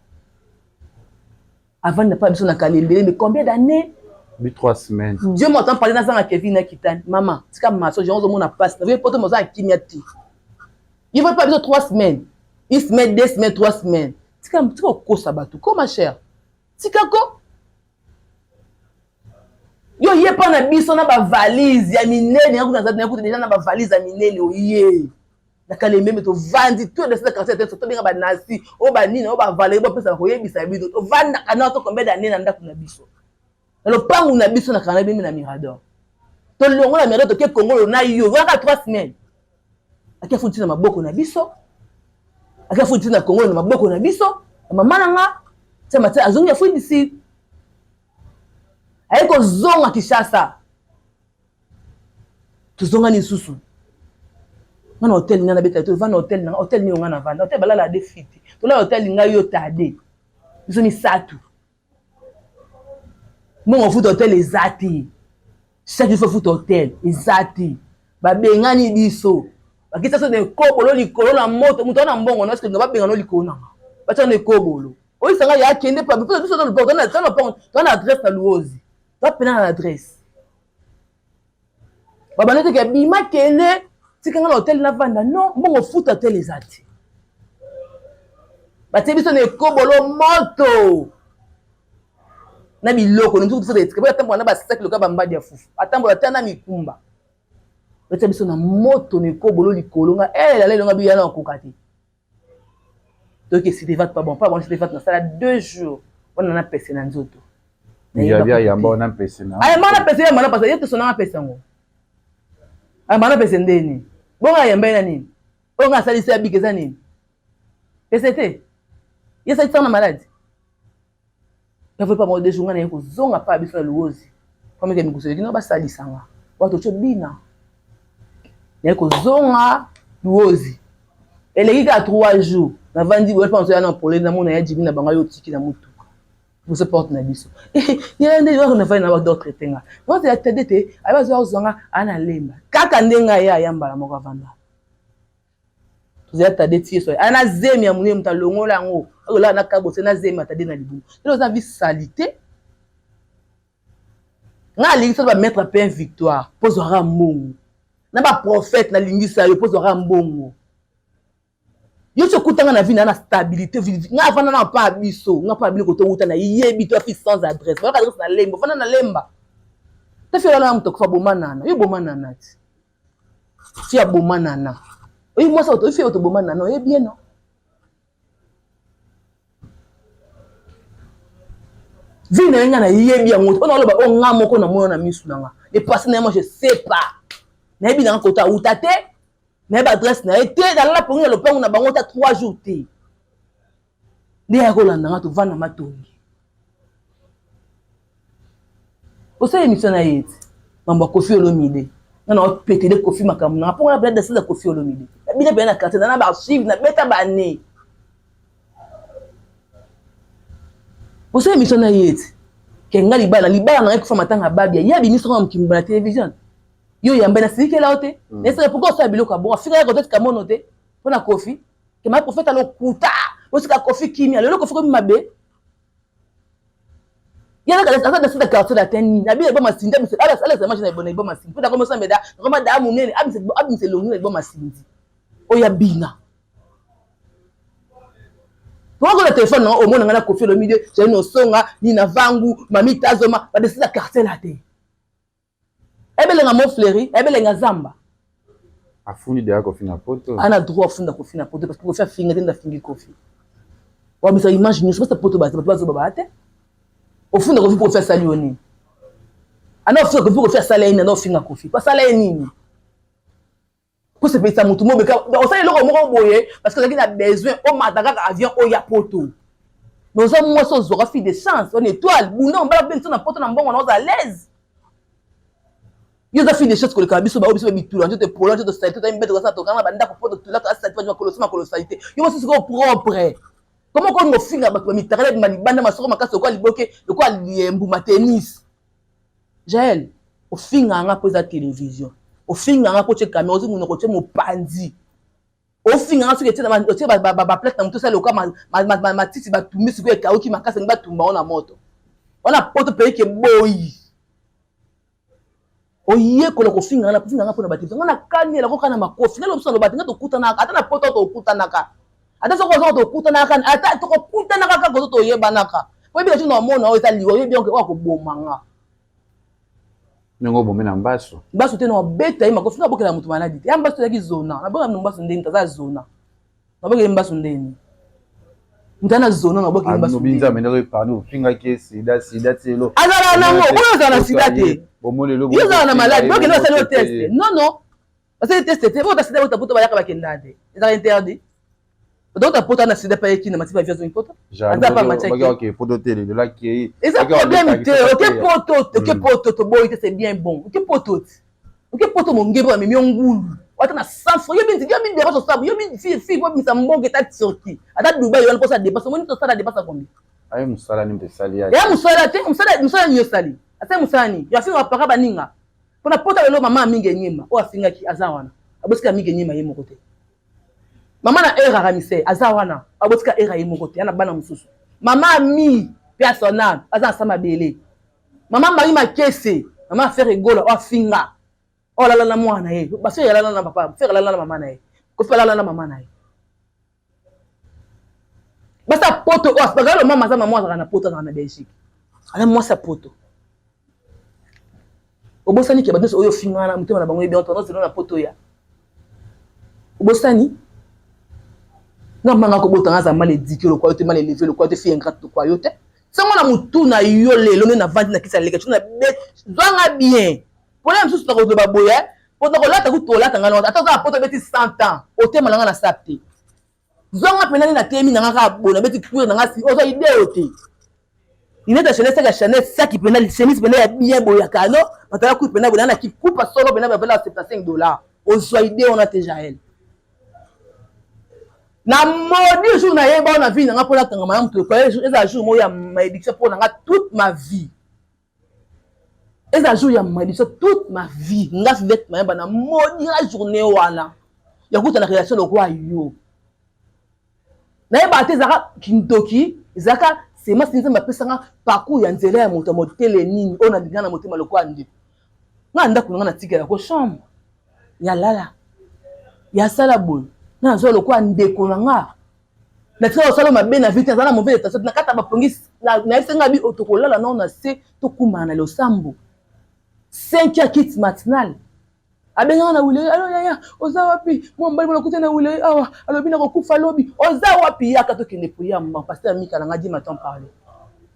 Avant na pas biso na kalembele mais combien d'années? Bi 3 semaines. Dieu m'entend parler nazanga Kevin na Kitani. Maman, tika maso, j'ai mona passe. Na poto moza kimia ti. Il va pas biso 3 semaines. Une semaine, deux semaines, trois semaines. Tika tika kosa bato. Ko ma chère. Tika ko. Yo ye pa na biso na ba valise ya minene ya kuna na kuta déjà na ba valise ya minene oye. Na kalembe tovandi tout de quartier te tobenga ba nasi o ba nini o ba valeri bopesa koyebisa biso tovandaka na to combien d'années na ndako na biso. Na lopangu na biso na kana bimi na Mirador. Tolongo na Mirador toke Kongolo na yo waka 3 semaines. Ake futi na maboko na biso. Ake futi na Kongolo na maboko na biso. Mama na nga tia matia azongi Afrique du Sud. Aye kozonga Kinshasa. Tozongani lisusu. Nga na hotel nga nabeta to vanda hotel na hotel nini nga na vanda hotel balala de fiti. Tolala hotel nga yo tade. Biso misatu. Mbongo futa hotel eza te. Chaque jour futa hotel eza te. Babengani biso. Bakisa so na ekobolo likolo na moto, moto wana mbongo na eske babengana likolo na nga. Batia na ekobolo. Oyisa nga ya kende pa biso biso na lopango na lopango na adresse na Luozi. Bapena na adresse. Babanda te ke bima kende tika nga na hotel navanda non mbongo futa hotel eza te. Batie biso na ekobolo moto. Na biloko na biso etika po atambola na basaki lokola bambadi ya fufu atambola ata na mikumba. Batie biso na moto na ekobolo likolo nga eh lala elonga biya na okoka te. Donc cité vate pas bon pas bon cité vate nasala 2 jours wana na pese na nzoto. Yabia yamba wana pese na. Ay mana pese ya mana pese yeto sona pese ngo. Ay mana pese ndeni. Bonga yamba na nini? Oyo nga asalisi ya bike eza nini? Pese te. Ye salisa na maladi. Navoi pa moko deux jours nga naye kozonga pa biso na Luozi. Famille ya mikusu eleki basalisa nga. Wato tyo bina. Naye kozonga Luozi. Eleki kaka 3 jours. Navandi boye pa nso ya na problème na mona ya Jimmy na bango yo otiki na mutuka. Biso porte na biso. Ya nde yo na fai na ba d'autres te nga. Moi ya tede te, ayi bazo kozonga ana lemba. Kaka ndenge ya ya mbala moko avanda. Tozali tade tie so. Ana zemi ya munene mutu alongola yango. Ola na kabose na zemi atade na libumu. Lelo oza vie salite. Nga alingi soki ba mettre pe victoire po zwaka mbongo. Na ba prophète na lingisa yo po zwaka mbongo. Yo so kutanga na vie na na stabilité nga avanda na pa biso nga pa bino koto wuta na yebi to fi sans adresse. Ba adresse na lemba, vanda na lemba. Tafi wana mutu akufa boma nana. Yo boma nana ti. Fi aboma nana. Oyi mwasi oto fi oto boma nana oyebi ye no. Vie na ye nga nayebi yango te. Oyo naloba oyo nga moko namona na misu na nga. Le passé na ye moi je sais pas. Nayebi na nga kota awuta te. Nayebi adresse na ye te. Nalala pongi na lopango na bango ta 3 jours te. Nde ya kolanda nga tovanda matongi. Osala émission na ye ti. Mambo ya Koffi Olomide. Nga na opetele Koffi makambo na nga. Mpo nga na bela dasila Koffi Olomide. Na bina pena na quartier na ba archive na beta ba année. Osala émission na ye ti. Ke nga libala libala na nga ekufa matanga babia. Ye abimisa nga mokili na télévision. Yo yamba na silikela yo te. Nesaka pourquoi osala biloko ya bongo? Afika ya kotetika mono te. Mpo na Koffi ke ma prophète alokuta osika Koffi kimia lelo Koffi komi mabe ye aza na sita quartier latin nini abi na liboma sindi alakisa image na liboma sindi mpo nakoma osambela nakoma daa monene abimisa elongi na liboma sindi oyo abina okola telefone nanga omona ngai na Koffi Olomide Jaine Osonga Nina Vangu Mami Tazoma badesida quartier latin ebelenga mo fleuri ebelenga zamba. Afundi deya Koffi na poto. Ana droit afunda Koffi na poto parce que Koffi afinga te nde afingi Koffi. Wabisa image nyonso basa poto bato bazoba ba te. Ofunda Koffi Koffi asali yo nini? Ana ofunda Koffi Koffi asala ye nini? Ana ofinga Koffi asala ye nini? Kosepelisa motu moko osali eloko moko boye parce que ozalaki na besoin omata kaka avion oyo ya poto. Mais oza mwasi ozwaka fille de chance wana étoile bunda mobala mpe na poto na mbongo na oza à l'aise. Yo oza fille de chance koleka biso baoyo biso bitula nzoto epola nzoto salite toyemi mbeto kosala tokanga bandako po totula toa salite makolo so makolo salite. Yo mosusu sikoyo propre koma okolinga ofinga bato bamitakala ebima libanda masoko makasi lokola liboke lokola mbuma tennis. Jael ofinga nga mpo eza télévision, ofinga nga mpo otie caméra ozi monoko otie mopanzi, ofinga nga soki otie baplate na moto osala lokola matiti batumbi sikoyo ekauki makasi angi batumba ngo na moto wana poto peye ke boyi oyekola kofinga nga kofinga nga mpona bato nga nakani elako kaka na makofi nga lobiso naloba te nga tokutanaka ata na poto tokutanaka ata soki oza tokutanaka ata tokokutanaka kaka ozo toyebanaka oyebi kati na omona oyo eza liwa oyebi oyo akoboma nga ndenge obomi na mbasu mbasu te na obeta ye makofi nga abokela moto maladi te ya mbasu ezalaki zona nabokela mbasu ndeni taza zona nabokeli mbasu ndeni moto ana zona nabokeli mbasu nzambe nde azoepargne ofingaki ye sida sida ti lelo azala nango oyo ozala na sida te yo ozala na maladi bokende basali yo test non non basali test te bota sida bota poto bayaka bakenda te ezalaka interdit odota poto ana sida pa ye kina mati ba viazo poto aza pa matiaki poto te lelo akei eza problème te oke poto oke poto toboyi te c'est bien bon oke poto te oke poto mongebe bamemi yo ngulu ata na 100 francs yo binti yo binti dépense osala yo binti fi fi bobimisa mbongo eta Turquie ata Dubai wana mposa dépense omoni tosala dépense combien aye mosala nini tosali ya mosala te mosala mosala nini osali asali mosala nini yo afinga bapaka baninga mpona poto lelo mama mingi enyema oyo afingaki aza wana abosika mingi enyema ye moko te mama na era ramise aza wana abotika era ye moko te ana bana mosusu mama mi mpe asona aza na sa mabele mama Marie Makese mama affaire egola oyo afinga oyo alala na mwana na ye bafere alala na papa fere alala na mama na ye Kofi alala na mama na ye basa poto oyo bakalo mama aza mama azalaka na poto azalaka na Belgique aza mwasi ya poto obosani ke bato nyonso oyo ofinga na motema na bango yebi yango tozelo na poto ya obosani nga manga kobota nga aza mal éduqué lokwa yo te mal élevé lokwa yo te fille ingrate lokwa yo te sango na motu na yo lelo nde navandi na kisi ya leka na be zwanga bien mpona mosusu nakoloba boye mpo nakolata kutu tolata nga ata oza na poto obeti 100 ans otema na nga na sap te zwanga mpena nde natemi na nga kaka boye nabeti cuire na nga si oza idée oyo te linete ya Chanel saki ya Chanel saki mpena chemise mpena ya bien boye ya kano batala kutu mpena boye na kikupa solo mpena bavela 75 $ ozwa idée wana te Jael na maudit jour nayeba oyo na vie na nga mpo nakangama na moto ekoya ezala jour moko ya malédiction mpo na nga toute ma vie ezala jour ya malédiction toute ma vie nga Fivette Mayamba na maudira journée wana ya kuta na relation lokola yo nayebaka te ezalaka kindoki ezalaka semasi nzambe apesanga parcours ya nzela ya moto ya motele nini oyo nalinga na motema lokola ndeko nga ndako na nga natikela ko chambre ya lala ya sala boye nga nazwa lokola ndeko na nga natikala kosala mabe na vie te aza na mauvaise intention na kati ya bapongi nayebisa nga bi tokolala nao na se tokumbana na losambo 5 heures kit matinale abengaka na wile alo yaya oza wapi mwa mobali mona kuta na wile awa alobi nakokufa lobi oza wapi yaka tokende prière mama pasteur Mika na nga di matin parler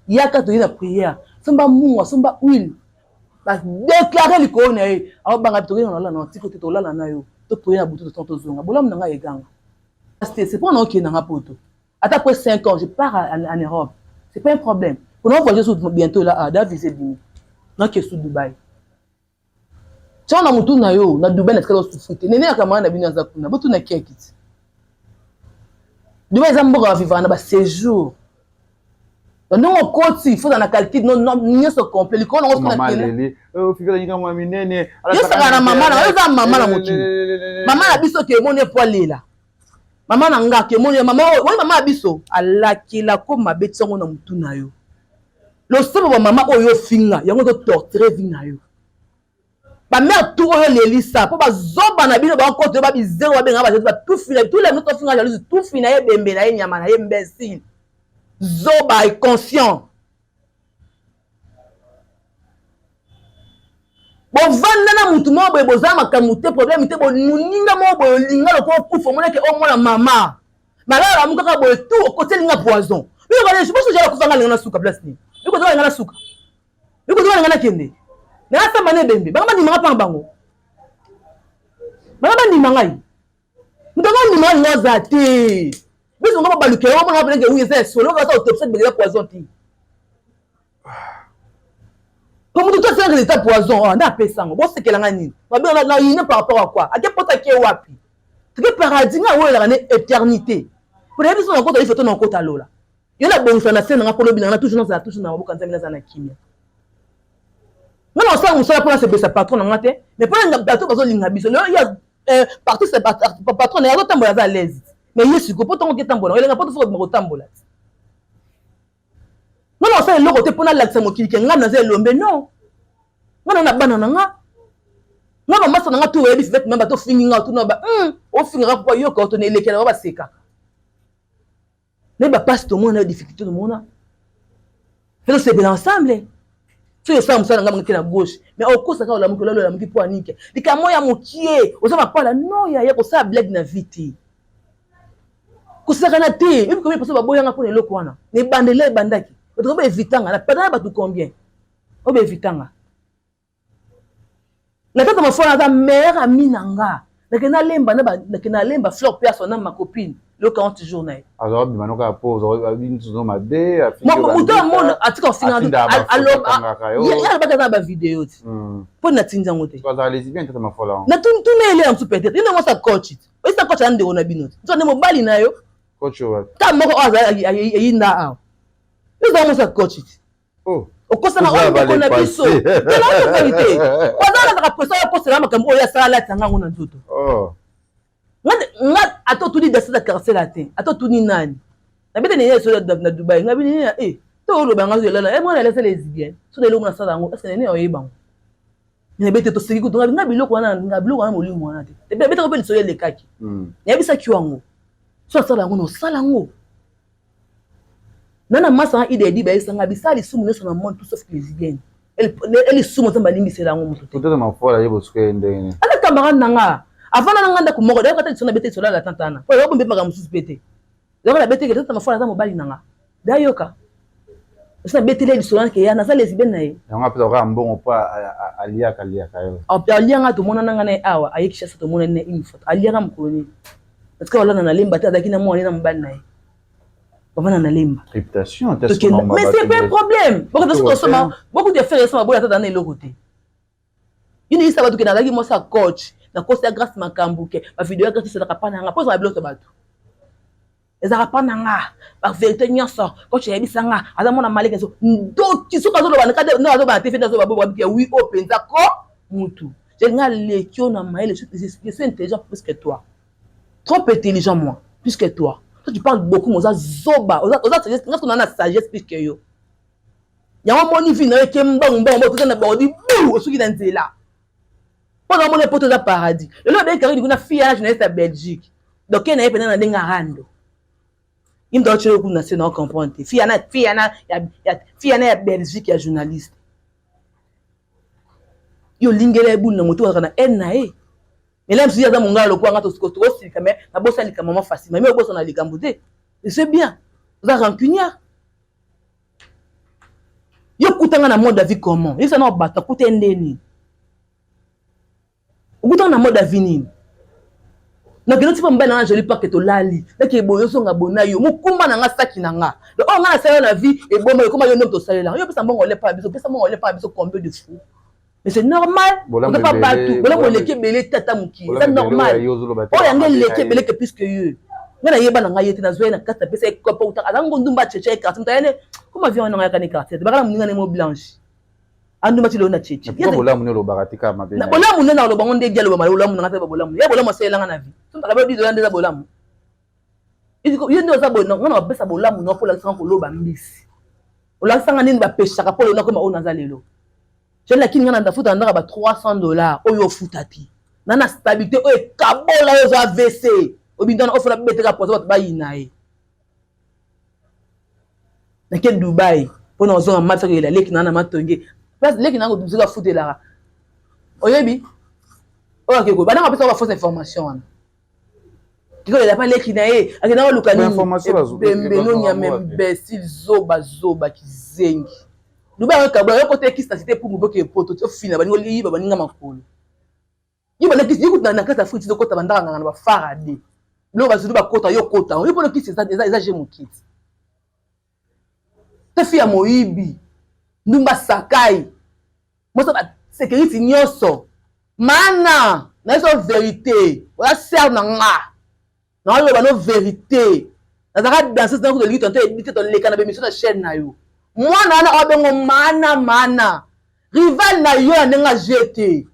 yaka toye na prière somba mungwa somba huile badeklare likolo na ye aobanga tokende na lala na tiko te tolala na yo topriere na butu totan tozonga bolamu na ngai eganga c'est mpo na okende na nga poto ata après 5 ans je pars en Europe c'est pas un problème pona voyager sur bientôt là ah da visa ebimi nake sur Dubaï tiango na motu na yo na Dubai natikala osufri te nene ya camarade na bino aza kuna botuna keki ti Dubai eza mboka bavivaka na baséjour ndenge okoti fo na calcul nyonso complet likolo nango yosaka na mama na yo eza mama na mokili mama na biso ke emoni epo alela. Mama na nga kemoni ya mama oyo, oyo mama ya biso alakela ko mabe tiango na mutu na yo. Losambo ba mama oyo ofinga yango ezo torturer vie na yo. Ba mère tout oyo lelisa po ba zoba na bino ba koto ba bizero ba benga ba ba tufi na tout les moto finga jalouse tufi na ye bembe na ye nyama na ye imbécile. Zoba et conscient. Bovanda na mutu moko boye boza makambo te problème te moninga moko boye olinga lokola okufa omonake omona mama balala lamu kaka boye tout okoteli nga poison bino jala kufa nga linga na suka place nini biko linga na suka biko linga na kende nasamba na ebembe bango bandimanga mpanga bango bango bandima ngai moto yango andima alinga aza te biso ngo babalukela ngo mona pelenge wi eza ya solo kaka autopsie beleza poison te po moto to asalaka eza poison ah, nde apesa yango bosekela nga nini mabe na yine par rapport à quoi ake pota ake wapi toke paradis nga awelelaka ne éternité po nayebi biso nakota life to nakota lola yo nabongisa na se na nga mpo lobi na nga toujours nazala toujours na maboka nzambe nazala na kimia nga na kosala mosala mpo nasepelisa patron na nga te mais mpo na bato bazolinga biso lelo ye eh, parti patron na ye azotambola aza à l'aise mais ye sikoyo mpo ntango oketambola elenga mpo tofoka bima kotambola te nga na kosala eloko te mpo nalakisa mokili ke nga naza elombe non nga na na bana na nga nga bamasa na nga to oyebi fivete mamba tofingi nga tuna ba hmm, ofingaka mpo yoka otona elekela ba basekaka Mais ba pasi tomona na difficulté tomona. Pe tosepela ensemble. Soki osala mosala na ngai ke na gauche mais okosa kaka olamuki olali olamuki mpo anike likambo ya mokie oza mapala no yaya kosala blague na vie te kosakana te ebi combien personne baboyanga mpo na eloko wana na ebandeli ebandaki bato ba evitanga na perdana bato combien oyo ba evitanga Na tata mafuana aza meilleur ami na nga. Nakende nalemba na nakende nalemba fleur pe asona ma copine le 40 jours na ye. Azwa bima noka po ozwa bintu mabe afingi Moto amona atika ofinga aloba ye alobaka aza na ba video ti. Po na tindi yango te. Azala lesbienne tata mafuala. Na tuna ele yango peut-être. Ye ndongo sa coach. Oyisa coach ya ndeko na bino. Nzo nde mobali na yo. Coach wapi? Ta moko oyo azala eyinda awa. Yo ozala mosa coach ti. Oh. Okosana oyo ndeko na biso. Tela verite. Oza azalaka presa oyo akosela makambo oyo asala alati yanga yango na nzoto. Oh. Nga ata otuni dasi na quartier latin, ata otuni nani. Nabeta nene eso na Dubai, nga bini nene eh to oloba nga zela eh mwana elasa lesbienne. So lelo mwana sala yango, est-ce que nene oyeba yango? Nabeta toseki kutu nga biloko wana nga biloko wana molimo wana te. Nabeta ko pe lisolo elekaki. Nayebisaki yango. So asala yango no sala yango. Nana masa na ida edi bayebisa nga bisala lisumu nyonso na monde tout sauf lesbienne. Elisumu nzambe alimbisela yango moto te. Tata mafola ye bosuka ye ndenge nini? Aza camarade na nga. Avanda na nga ndako moko, d'ailleurs kata lisolo na bete lisolo ya tante wana. Po yo bombe makambo mosusu pe te. Yango na bete ke tata mafola aza mobali na nga. Dayoka. Esi na beteli ye lisolo wana ke ya naza lesbienne na ye. Yango apesa kaka mbongo po aliaka liaka yo. Alia nga tomonana nga na ye awa, aye Kinshasa tomonani na ye une fois. Aliaka mokolo nini? Parce que olanda na lemba te azalaki na mwana na mobali na ye. Bavanda na lemba. Réputation tokenda. Mais c'est pas un problème. Beaucoup de choses beaucoup de frères sont baboya tata na eloko te. Yini isa bato ke nazalaki mwasi ya coach na kosi ya grâce makambo ke ba video ya grâce ezalaka pa na nga mpo ezala biloko ya bato ezalaka pa na nga ba vérité nyonso coach ayebisa nga aza mwana maleke so ndoki soki azoloba nde azoloba na tv nde azoloba bobo abiki ya wi oyo mpenza ko mutu je nga leki yo na mayele je suis intelligent plus que toi trop intelligent moi plus que toi toi tu parles beaucoup mais oza zoba oza oza sagesse nga sikoyo na sagesse plus que yo yango moni vi na yo eke mbangu mbangu mbangu toza na bordi bu osuki na nzela mpo na moni poto eza paradis lelo obengi karine kuna fille wana journaliste ya belgique donc ye na ye mpenza na ndenge arando ye moto aotyela kuna se na ocomprendre te fille wana fille wana ya fille wana ya belgique ya journaliste yo olingela ye bulu na moto ozalaka na haine na ye mais là mosusu aza mongala lokola nga tokosilika mais nabosana likambo mwa facilement mais obosana likambo te c'est bien oza rancunière yo okutanga na mode ya vie comment yebisa na bato akuta ye nde nini okutanga na mode ya vie nini nakende ti mpo mobali na nga joli parke tolali nake boye ozonga boye na yo mokumba na nga saki na nga donc oyo nga nasala na vie eboma ekoma yo nde moto osalela yo opesa mbongo olepa biso opesa mbongo olepa biso combien de fois mais c'est normal oza pa bato bolamu eleki ebele tata mokili eza normal oyo yango eleki ebele ke plus que ye nga nayeba na ngai ye te nazwa ye na kati napesa ye kopo utaka aza ngo ndumba cheche ye quartier moto ayene koma vion wana yaka ne quartier te bakala moninga ne mo blanche andumba ti lelo na cheche bolamu ne olobaka te kaka mabe bolamu nde na oloba ngo nde di aloba bolamu na nga te bolamu ya bolamu asalelanga na vie soki aloba biso nde eza bolamu. Yo nde oza boye, nga na bapesa bolamu na mpo olakisanga koloba mbisi. Olakisanga nini bapeshaka mpo lelo nakoma oyo naza lelo. Jeune lakini nga na ndafuta na ndaka ba $300 oyo ofuta te. Na na stabilité oyo ekabola yo oza AVC. Obindana ofola beteka poison bato bayina ye. Nake Dubai mpo na ozonga mati akela leki na na matonge. Place leki na ngo afutelaka. Oyebi? Oyo akeko bana bapesa ba fausse information wana. Kikolela pa leki na ye akenda koluka nini? Ebembe no nyama imbecile zoba zoba kizengi. Dubai yango ekabola yo kota ekisi na cité pungu boke poto ti ofina baninga oliyiba baninga makolo. Yo banda kisi yo kutu na kati Afrique ti okota bandaka nganga na ba farade. Biloko bazulu bakota yo kota yo pona kisi eza eza eza je mokiti. Te fi ya moyibi ndumba sakai mosa ba security nyonso mana na yeso verite oza sœur na nga naoloba no verite nazalaka danseuse na kutu tonto edite toleka na bemission na chaîne na yo mwana wana obengo mana mana rival na yo na ndenge aje te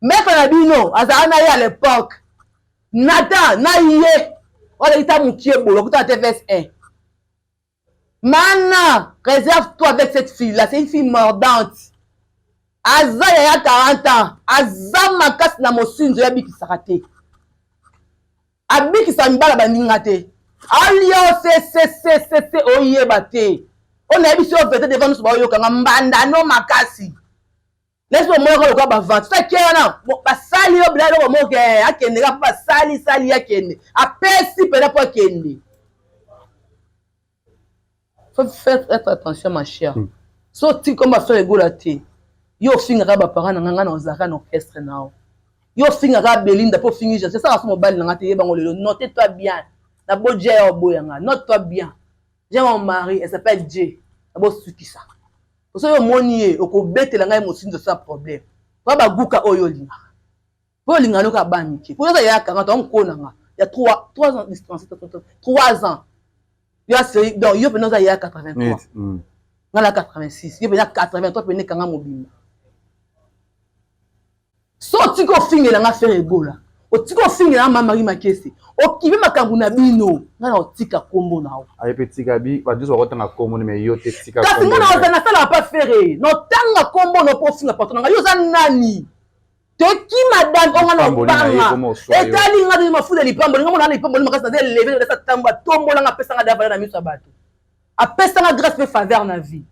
maître na bino azalaka na ye à l'époque Nathan na ye wana ta mokie boye okuta na tvs 1 mana réserve toi avec cette fille là c'est une fille mordante aza yaya 40 ans aza makasi na mosinzo ye abikisaka te abikisa mibala baninga te alia occccc oyeba te oyo nayebisi yo vete devant nyonso baoyokanga mbandano makasi nesi omonaka lokola bavante so ake wana basali yo bila eloko moko eh, akende kaka mpo basali sali akende apesi mpena mpo akende. Faut faire être attention ma chère. So otiki komba Ferre Gola te, yo ofingaka ba parents na nga, nga na ozalaka na orchestre na yo. Yo ofingaka Belinda po ofingi Jazz, esaka so mobali na nga te, yeba ngo lelo. Note toi bien. Na bo Jay ya oboya nga. Note toi bien. J'ai mon mari, elle s'appelle Jay. Na bo sukisa. Soki omoni ye, okobetela ngai mosinzo sans problème. Kwa baguka oyo olingaka. Po olingaka noka ba mike. Po yoza ya kanga to mko na nga. Ya 3 3 ans distance 3 ans. Yo aseri donc yo pena oza ya 83. Nga na 86, yo pena 83 pena kanga mobimba. So otiki ofingela nga Ferre Gola, otiki ofingela nga Mama Marie Makese, okipe makambo na bino, nga na otika kombo na yo. Aye pe tika bi ba nyonso bakotanga kombo mais yo te tika. Kasi nga na oza nasalaka pa Ferre, na otanga kombo na po ofinga patron na nga, yo oza nani? Toki madame onga na obanga etali nga te mafuta lipamboli nga mona na lipamboli makasi naza eleve na tambo atombola nga apesa nga davala na miso ya bato apesa nga grâce pe faveur na vie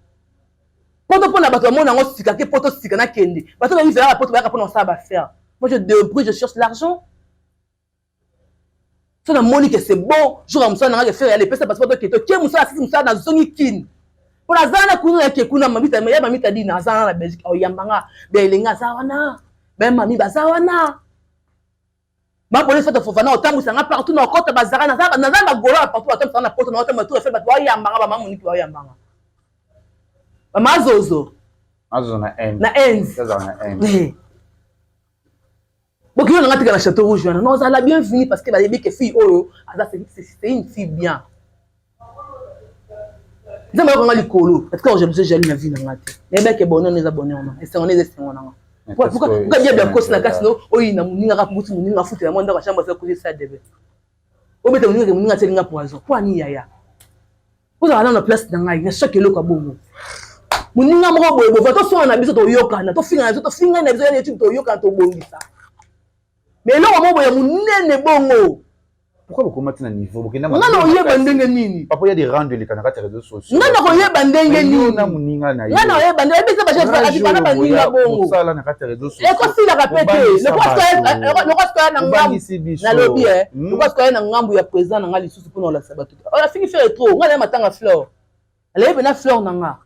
poto mpona bato bamona yango sika ke poto sika nakende bato bayi veraka poto bayaka mpona kosala baaffaire. Moi je débrouille, je cherche l'argent. So namoni ke c'est bon jour ya mosala nanga ke Ferre yale epesa passeport toke toke mosala asisi mosala nazongi kini mpo naza na kuna nake kuna mamita ya mamita dina aza wana na Belgique aoyamba nga beelenga aza wana bemami baza wana bapole fata fofana otambwisa nga partout na okota bazaka naza na bagola na partout batambwisa nga na poto na otamba tour efele bato baoyamba nga bamama moniki baoyamba nga mama zozo na Inde bokilo na nga tika na chateau rouge wana non ozala bienvenue parce que bayebi ke fille oyo aza c'est une fille bien. Nzambe ayokanga likolo atika ko jaloux na vie na nga te nayebaki ke bonheur eza bonheur na esengo na eza esengo na nga. Pourquoi diable akosi na kati no oyina moninga kaka mutu moninga afutela mwa ndako ya chambre asala kosi esala debe obeta moninga ke moninga atieli nga poison po ani yaya ozala nano na place na ngai na chaque eloko ya bongo moninga moko boye bova toswana na biso toyokana tofinga na biso tofingani na biso ya youtube toyokana tobongisa mais eloko moko boye ya monene bongo. Pourquoi bokomati na niveau bokenda nga na oyeba ndenge nini papa ya des rendu eleka na kati ya réseaux sociaux nga na koyeba ndenge nini na moninga na ye nga na oyeba ndenge ebisa ba chef adipana baninga bongo mosala na kati ya réseaux sociaux ekosilaka pe te lokwa sikoya na ngambu nalobi eh lokwa sikoya na ngambu ya président na nga lisusu mpona olakisa bato afingi Ferre trop nga na ye matanga fleur alaye pena fleur na nga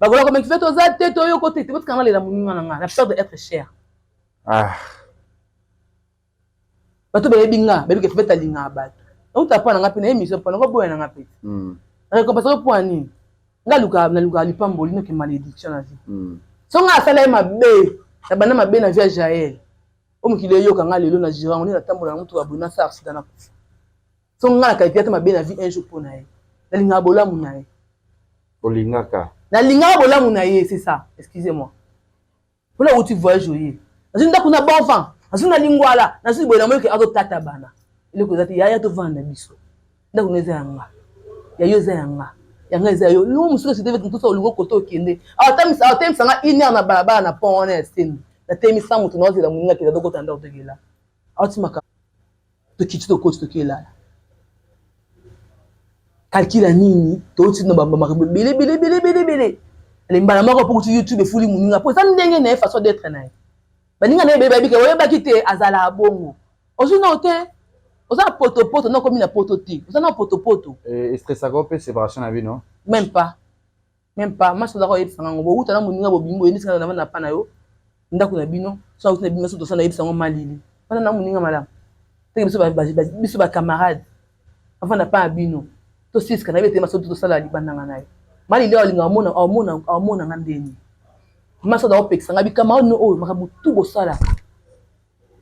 bakola komeki fe toza te toyoko te te botikanga lela moninga na nga na peur de être cher. Ah. Bato bayebi nga bayebi ke Fivette alingaka bato nauta mpa na nga mpe na émission mpa nango boya na nga mpe na récompense mpo ya nini nga luka nalukaka lipamboli noke malédiction na vie so nga asala ye mabe na banda mabe na vie ya Jael o mokili eyoka nga lelo na girango nde natambola na motuka boye nasala accident na kufa so nga na calcule ata mabe na vie un jour mpo na ye nalingaka bolamu na ye olingaka nalingaka bolamu na ye c'est ça excusez-moi mpona outi voyage oye nazwi ndako na bon vent nazwi na lingwala nazwi boye na moyoke azotata bana eloko eza te yaya tovanda na biso. Ndako no eza ya nga. Ya yo eza ya nga. Ya nga eza ya yo. Yo mosusu esi te mosusu olingo kote okende. Atemisa atemisa nga une heure na balabala na pont wana ya Senu. Natemisa moto na ozela moninga kenda tokota ndako tokela. Auti makambo. Tokiti tokoti tokelala. Calcul ya nini? Touti na makambo ebele ebele ebele ebele ebele. Ale mbala moko mpo kuti YouTube efuli moninga mpo eza ndenge na ye façon d'être na ye. Baninga na ye ebele bayebi ke oyebaki te azalaka bongo. Ozwi nao te oza na potopoto na okomi na poto te oza na potopoto. Eh, estressaka yo mpe séparation na bino? Même pas. Même pas. Masi ozalaka oyebisa ngango bowuta na moninga bobimi boye ndesi nga na pa na yo ndako na bino so auti na bino so tosala nayebisa yango malili wana na moninga malamu teke biso biso ba camarade afanda pa na bino tosiska na ye te maso tosala libanda nga na ye malili oyo alinga amona amona amona nga ndeni masi azalaka kopekisa nga bicamarade no oyo makambo tu bosalaka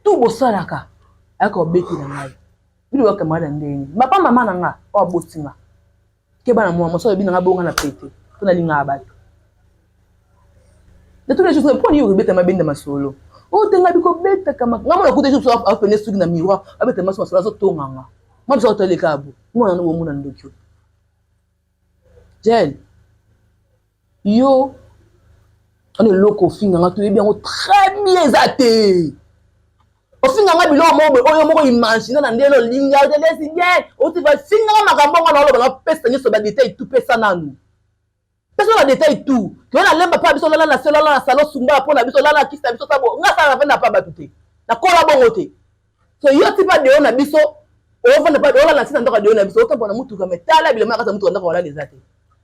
tout bosalaka ayaka obetela ngai bino ba camarade ya ndenge papa mama na nga oyo aboti nga keba na mwa mwasi oyo na nga bonga na pete mpo nalingaka bato na tous les jours mpo nini okobeta mabenda masolo oyo te ngai bikobetaka nga mona kuta jour apene suki na miroir abeta maso masolo azotonga nga mwa biso akotaleka bo mwana no bomona ndoki oyo Jael yo wana eloko ofinga nga toyebi yango très bien eza te ofinga nga biloko moko boye oyo moko imagine na ndenge olingi otelesi bien oti bafinga nga makambo ngo naoloba napesa nyonso badetail tout pesa nanu pesa na detail tout toye na lemba mpa biso lala na se lala na salon sumbala mpo na biso lala na kisi na biso sabo nga sala na vanda mpa bato te nakola bongo te so yo ti pa deo na biso ovanda pa olala ntina ndako ya deo na biso otambola na motuka me tala bilamba na kati ya motuka ndako olala eza te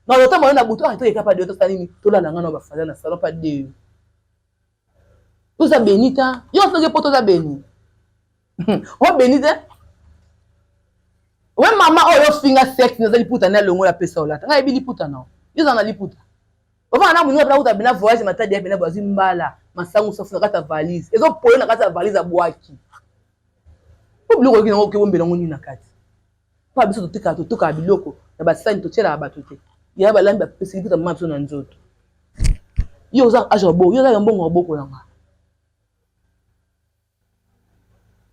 na otambola na butu ah toyeka pa deo tosala nini tolala nga na bafada na salon pa deo oza beni ta yo soki poto oza beni o beni te we mama oyo ofinga sexe naza liputa na longola pesa olata ngai yebi liputa nao yo oza na liputa Ovanda na moninga pena kuta pena voyage matadi ya pena bazwi mbala masangu safu na kati ya valise ezo pole na kati ya valise abwaki po biloko oyoki nango okebombela yango nini na kati mpo biso totekaka totokaka biloko na basani totyelaka bato te yaya balambi bapesi liputa mama biso na nzoto yo oza age ya bo yo oza ya mbongo ya bokola nga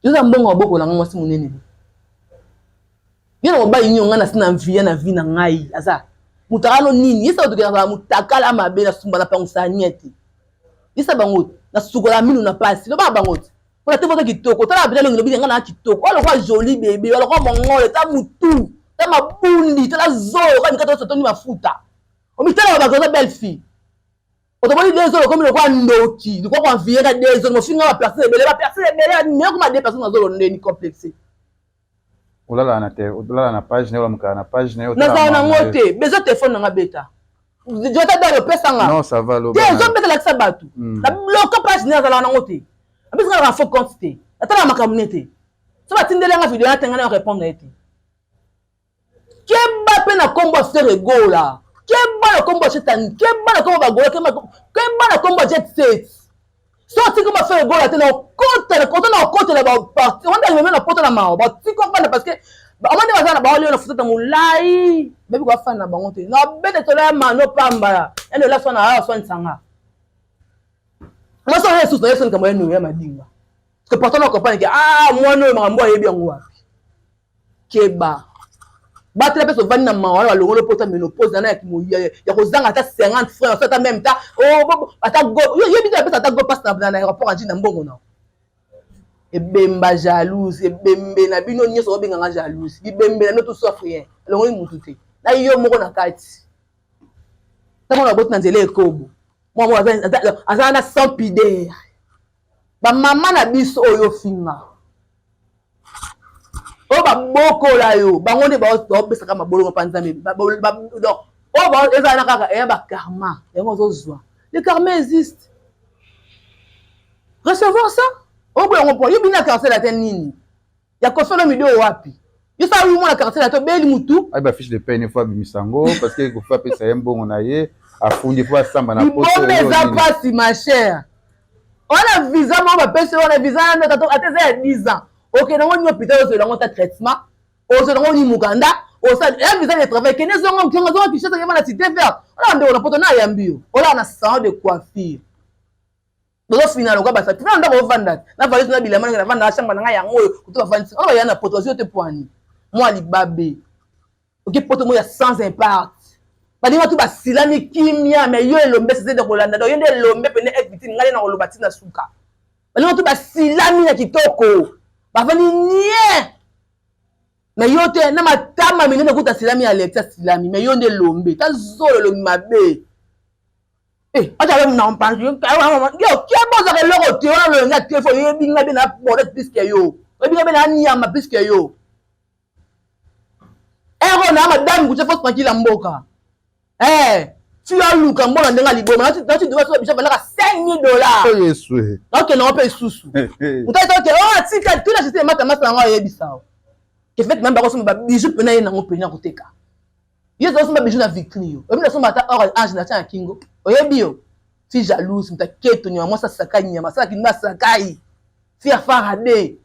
Yo oza mbongo maboko na nga mwasi munene bo. Yo na mobali nini nga na sina envie na vie na ngai aza mutakala no nini yesa bato na mutakala mabe na sumba na pangusa niete. Yesa bango na sukola minu na pasi loba bango te. Pona te boza kitoko tala bila longi lobi nga na kitoko alo kwa joli bébé alo kwa mongole ta mutu ta mabundi tala zolo kwa mikata toni mafuta. Omitala ba baza belle fille. Otomoni deux zolo okomi lokola ndoki lokola ko envier nga deux zolo mofinga ba personne ebele ba personne ebele mais okoma deux personnes na zolo ndeni complexe. Olala na te olala na page na yo olamukaka na page na yo. Nazala na ngo te besoin téléphone na nga beta. Jota dalo pesa nga. Non ça va loba. Te ezo beta lakisa batu. Na bloka page na azala na ngo te. Apesa nga faux compte te. Atala makambo ne te. So batindeli nga video na tenga na répondre ye te. Keba pe na kombo ya Ferre Gola. Keba na kombo ya Shetani. Keba na kombo ya Bagola. Keba, keba na kombo ya Jet Set. So otiki kombo ya Ferre Gola te na okota na kota na okotela ba parti. Wanda meme na poto na mawa. Ba tiko bana parce que amande baza na baolio na futata molai. Babi ko afana na bango te. Na bete tola ya mano pamba. Ende la swana awa swana sanga. Mwasi oyo yesu na yesu likambo ya noyo ya madinga. Parce que pourtant na comprendre que ah mwana oyo makambo ayebi yango wapi. Keba. Batela pe ovandi na mawa wana balongoli pota menopause na ya ya kozanga ata 50 francs ata même ta oh ata go yo yebi te apesa ata go passe na na aéroport anji na mbongo na ebemba jalouse ebembe na bino nyonso obenga nga jalouse bibembe na bino tout sauf rien alongoli mutu te na yo moko na kati ntango na boti na nzela ekobo mwa moko aza na sans pudeur bamama na biso oyo ofinga oyo babokola yo bango nde baopesaka mabolongo mpa nzambe donc oyo ezala na kaka eya bakarma yango ozozwa le karma existe recevoir ça oboya yango mpo yo bina quartier latin nini ya Koffi Olomide oyo wapi yo sala wi mwana quartier latin obeli mutu ayi ba fiche de paie ne faut abimisa yango parce que Koffi apesa ye mbongo na ye afundi faut asamba na poto liboma eza pasi ma chère wana visa moko bapesi wana visa wana ata eza ya 10 ans okende yango nini hôpital ozwela yango ata traitement ozwela yango nini mokanda osala ya visa de travail kende zonga zonga zonga Kinshasa keba na cité verte olaka ndeko na poto na ayambi yo olaka na salon de coiffure bozofina lokola basati na ndako ovanda na valise na bilamba na vanda chambre na ngai yango oyo kutu bavandisi wana baya na poto bazwi yo te poani mwa libabe. Oke poto mo ya sans impact. Baninga tu basilami kimia mais yo elombe sese de kolanda donc yo nde elombe pene FBT ngai na koloba tina suka. Baninga tu basilami na kitoko. Bavandi nie. Mais yo te na matama minene kuta silami ya Alexia silami mais yo nde elombe. Ta zolo elongi mabe. Eh, acha wewe na mpanzi. Yo keba ozaka eloko te wana loyenga te fo yebi ngai be na bordel plus que yo. Oyebi ngai be na nyama plus que yo. Ero na madame kuche force tranquille ya mboka. Eh, tu as luka mbona ndenge liboma. Na tu dois so biso valaka 5000 dollars. Oh Yesu. Na okende ngo pe lisusu. Mutai to ke oh tika tuna sisi mata masa ngo ayebisa. Ke fait même bako somba ba bijoux pena ye nango pena koteka. Yo ozo somba bijoux na vitrine yo. Oyebi na somba ata or ange na tia na kingo. Oyebi yo. Ti jalouse muta keto nyama mwasa sakai nyama sala kinba sakai. Fi afara de.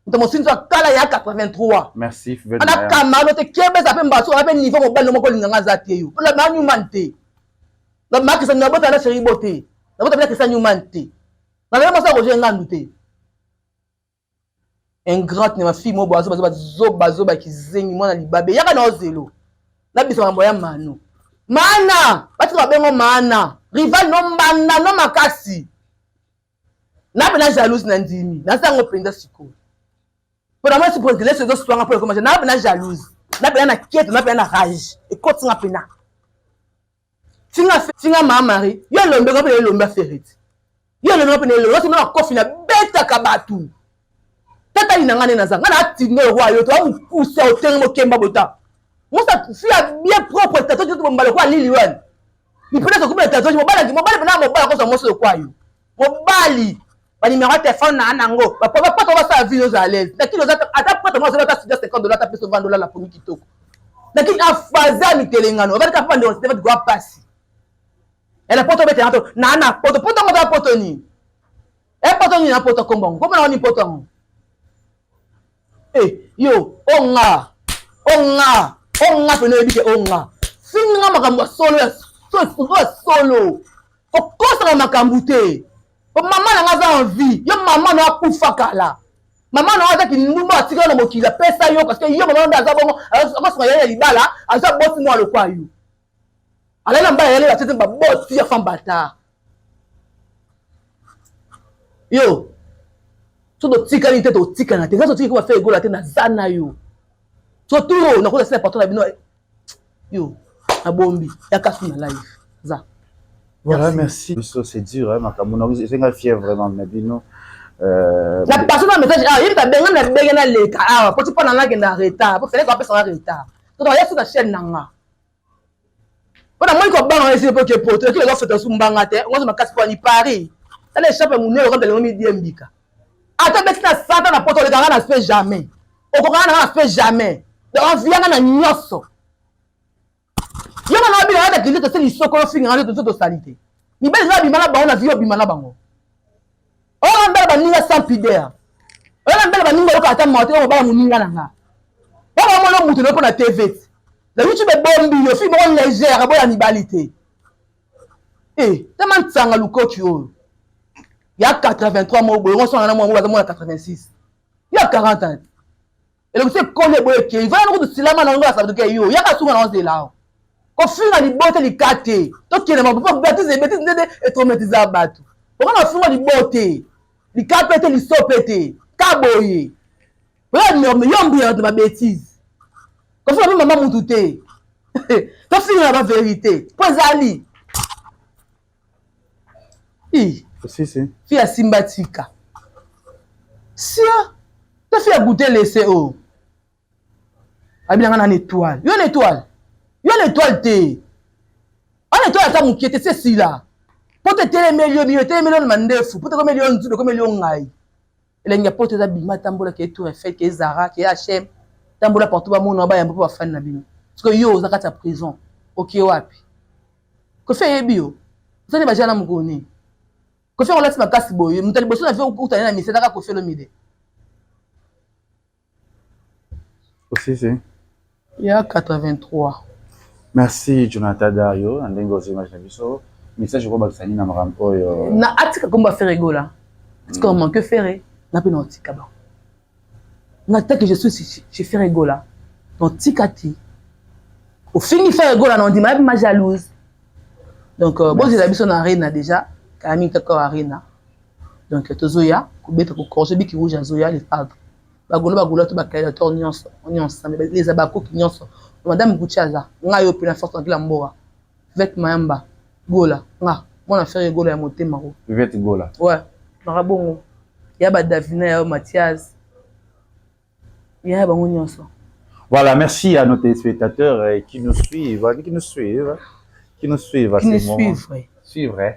Moto mosinzo akala ya 83. Merci Ana kamano te kebeza pe mbaso ana pe niveau mobali moko linga nga za te yo. La ma Newman te. La ma kisa na bota na chérie bote. Na bota na kisa Newman te. Na la mwasa Roger Ngandu te. Ingrate na ma fille mo bazo bazo zoba zoba kizengi mwana libabe yaka na ozelo. Na biso mambo ya mano. Mana, batika babengo mana. Rival no mbanda no makasi. Na pena jalouse na ndimi naza yango mpenza sikoyo mpo na mwasi presidence ezoswanga mpo ekoma na pena jalouse na pena na keto na pena na rage ekoti nga pena finga finga ma Marie yo elombe nga pena elombe afereti yo elombe nga pena elombe wasi na kofi na betaka bato tata lina nga nde naza nga na atindo roi yo to amukusa otenge mokemba bota musa fi ya bien propre tato joto bombalo kwa lili wana mipena tokomi na tatouage mobali mobali pena mobali akozwa mwasi lokwa yo mobali banimero ya telefone na nango bapoto basala vie oza à l'aise na kini oza ata poto moko ata studio 50 dollars ata peso 20 dollars la pongi kitoko na kini afaze ya mitelengano obandi kaka bandeko site bati pasi ela poto obete yango na na poto poto yango ata poto nini e poto nini na poto kombo yango kombo nango nini poto yango Eh, yo, onga, onga, onga pene oyebi ke onga. Finga makambo ya solo ya solo ya solo. Kokosaka makambo te. Po mama na nga aza en vie. Yo mama na akufa kala. Mama na aza kindumba atikala na mokili apesa yo parce que yo mama nde aza bongo akosunga ye ya libala aza boti mwa lokwa yo. Alali na mbala yale batete baboti ya femme bâtard. Yo so totikali te totikana te nga totiki ko bafe egola te naza na yo so turo nakoza sila patron na bino yo nabombi yaka su na live za Voilà, merci. Biso c'est dur hein makambo na esenga fier vraiment na bino. Euh, na passe na message ah yebika benga na benga na leka awa poti mpo na nga kenda retard po fele ko apesa nga retard to ya su na chaîne na nga mpo na moi kobanga esili mpo ke poto ekili ekofeta su mbanga te ngozo makasi mpo ani paris tala echappe monene okambe elengo midiembika ata beti na sata na poto olekanga na spe jamais okokanga na nga na spe jamais donc envianga na nyonso yo bana babina yata kili tose lisoko ofinga nga nzoto tosali te mibali eza babima na bango na vie obima na bango oyo na mbela baninga sans pudeur oyo na mbela baninga oyoka ata mawa te oyo mobala moninga na nga oyo bamona moto na yo mpo na tv ti na youtube ebombi yo fille moko légère aboya mibali te e tama nsanga lukoki oyo ya 83 moko boye ngosanga na mwa moko baza mwana 86 ya 40 ans eloko se ekoli eboye ekei vana kutu silama na ngo asabuke yo yaka sunga na nzela awa kofinga libote likate tokende mabatize betise ndende etraumatisa bato oka na finga libote likape te lisope te kaboye yo mbiya bato babetise kofinga mpe mama mutu te tofinga na baverité mpo ezali fi asimba tika sia to fi agoute lese oyo oh. abi nanga na étoile yo na étoile yo na étoile te ana étoile ata mokie te se esila mpo te etelemeli yo miyo etelemeli yo na mandefu mpo te ekomeli yo nzudu ekomeli yo ngai elengi ya poto eza bima tambola ke tour eiffel ke zara ke hm tambola partout bamona bayamba mpo bafani na bino sikoyo yo oza kati ya prison oke wapi Kofi ayebi yo. Osali ba jana mokolo nini? Kofi olati makasi boye, moto ya liboso na vie okutana na misa ezaka Kofi Olomide. Si, si. Ya 83. Merci Jonathan Dario, na ndenge ozwi image na biso. Message okobakisa nini na makambo oyo? Na atika kombo ya Ferre Gola. Atika mm. manque Ferre, na pe na otika bango. Nga tant que je suis chez Ferre Gola, na otika te. Ofingi Ferre Gola, na ondima yabi ma jalouse. Donc bozela biso na Arena déjà, kala mingi kaka Arena. Donc tozoya kobeta, kokorge biki rouge, azoya le padre, bagolo, bagolo to bacalculateur nyonso, on est ensemble, les abakoki nyonso. Madame Gucci aza ngai yo mpe na force tranquille ya mboka. Vet Mayamba Gola, nga mwana Ferre Gola ya motema ko. Vet Gola. Ouais, maka bongo ya badavina, ya Mathias, ya bango nyonso. Voilà, merci à nos téléspectateurs qui nous suivent, qui nous suivent, qui nous suivent à qui nous ce moment. Suivent, ouais. Suivre, hein.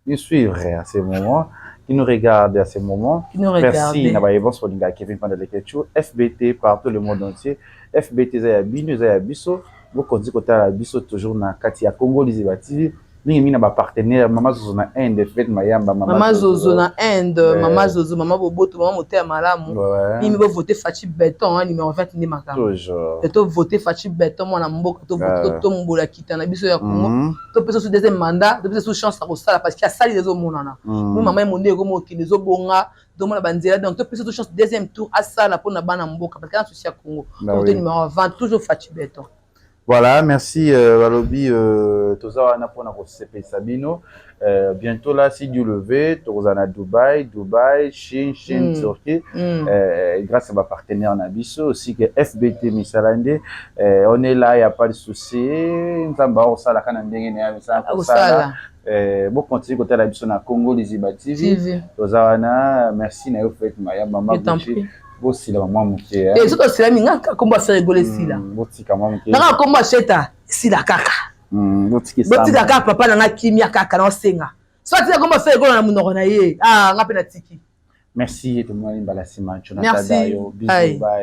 Nous suivre à ce moment, qui nous regardent à ce moment. Qui nous Merci regardent. na baye bonso bolinga Kevin Pandalekechu, FBT partout le monde entier. FBT eza ya bino, eza ya biso. Bokonzi kotala biso toujours na kati ya Congo Liziba TV. Mingi mingi na bapartenaire Mama Zozo na Inde, Fred Mayamba, Mama Zozo na Inde. Mama Zozo, mama Boboto, mama motema malamu. Mingi bovote Fatshi Béton, hein, numéro 20 nde makambo. Toujours. Tovote Fatshi Béton, mwana mboka, tovote, tombola kita na biso ya Congo. Topesa so deuxième mandat, topesa so chance ya kosala, parce que asali, ezomonana. Mo mama ye monde ekoma okende, ezobonga, tomona banzela. Donc topesa so chance deuxième tour, asala mpona bana mboka, parce que na souci ya Congo. Bah tovote oui. numéro 20, toujours Fatshi Béton. Voilà, merci balobi toza wana mpona kosepelisa bino. Bientôt là, si Dieu le veut, tokozala na Dubaï, Dubaï, Chine, Chine, Turquie. Grâce à bapartenaire na biso aussi que FBT misala nde. On est là, y a pas de souci. Nzambe akosalaka na ndenge na ye, misala kosala. Akosala. Bocontinue kotala biso na Congo Liziba TV. TV. Toza wana. Merci na yo, Fete Maya, mama Je t'en Gucci. prie. Bosila mwa moke. Eh, soki osilami nga kaka kombo affaire egolo esila. Botika mwa moke. Nanga kombo asheta esila kaka. Botika. Botika kaka papa na nga kimia kaka, na osenga so atika kombo affaire egolo na monoko na ye. Ah, nga mpe natiki. Merci, tomoni mbala nsima, Jonathan. Merci. Dayo, bisous. Aïe. Bye.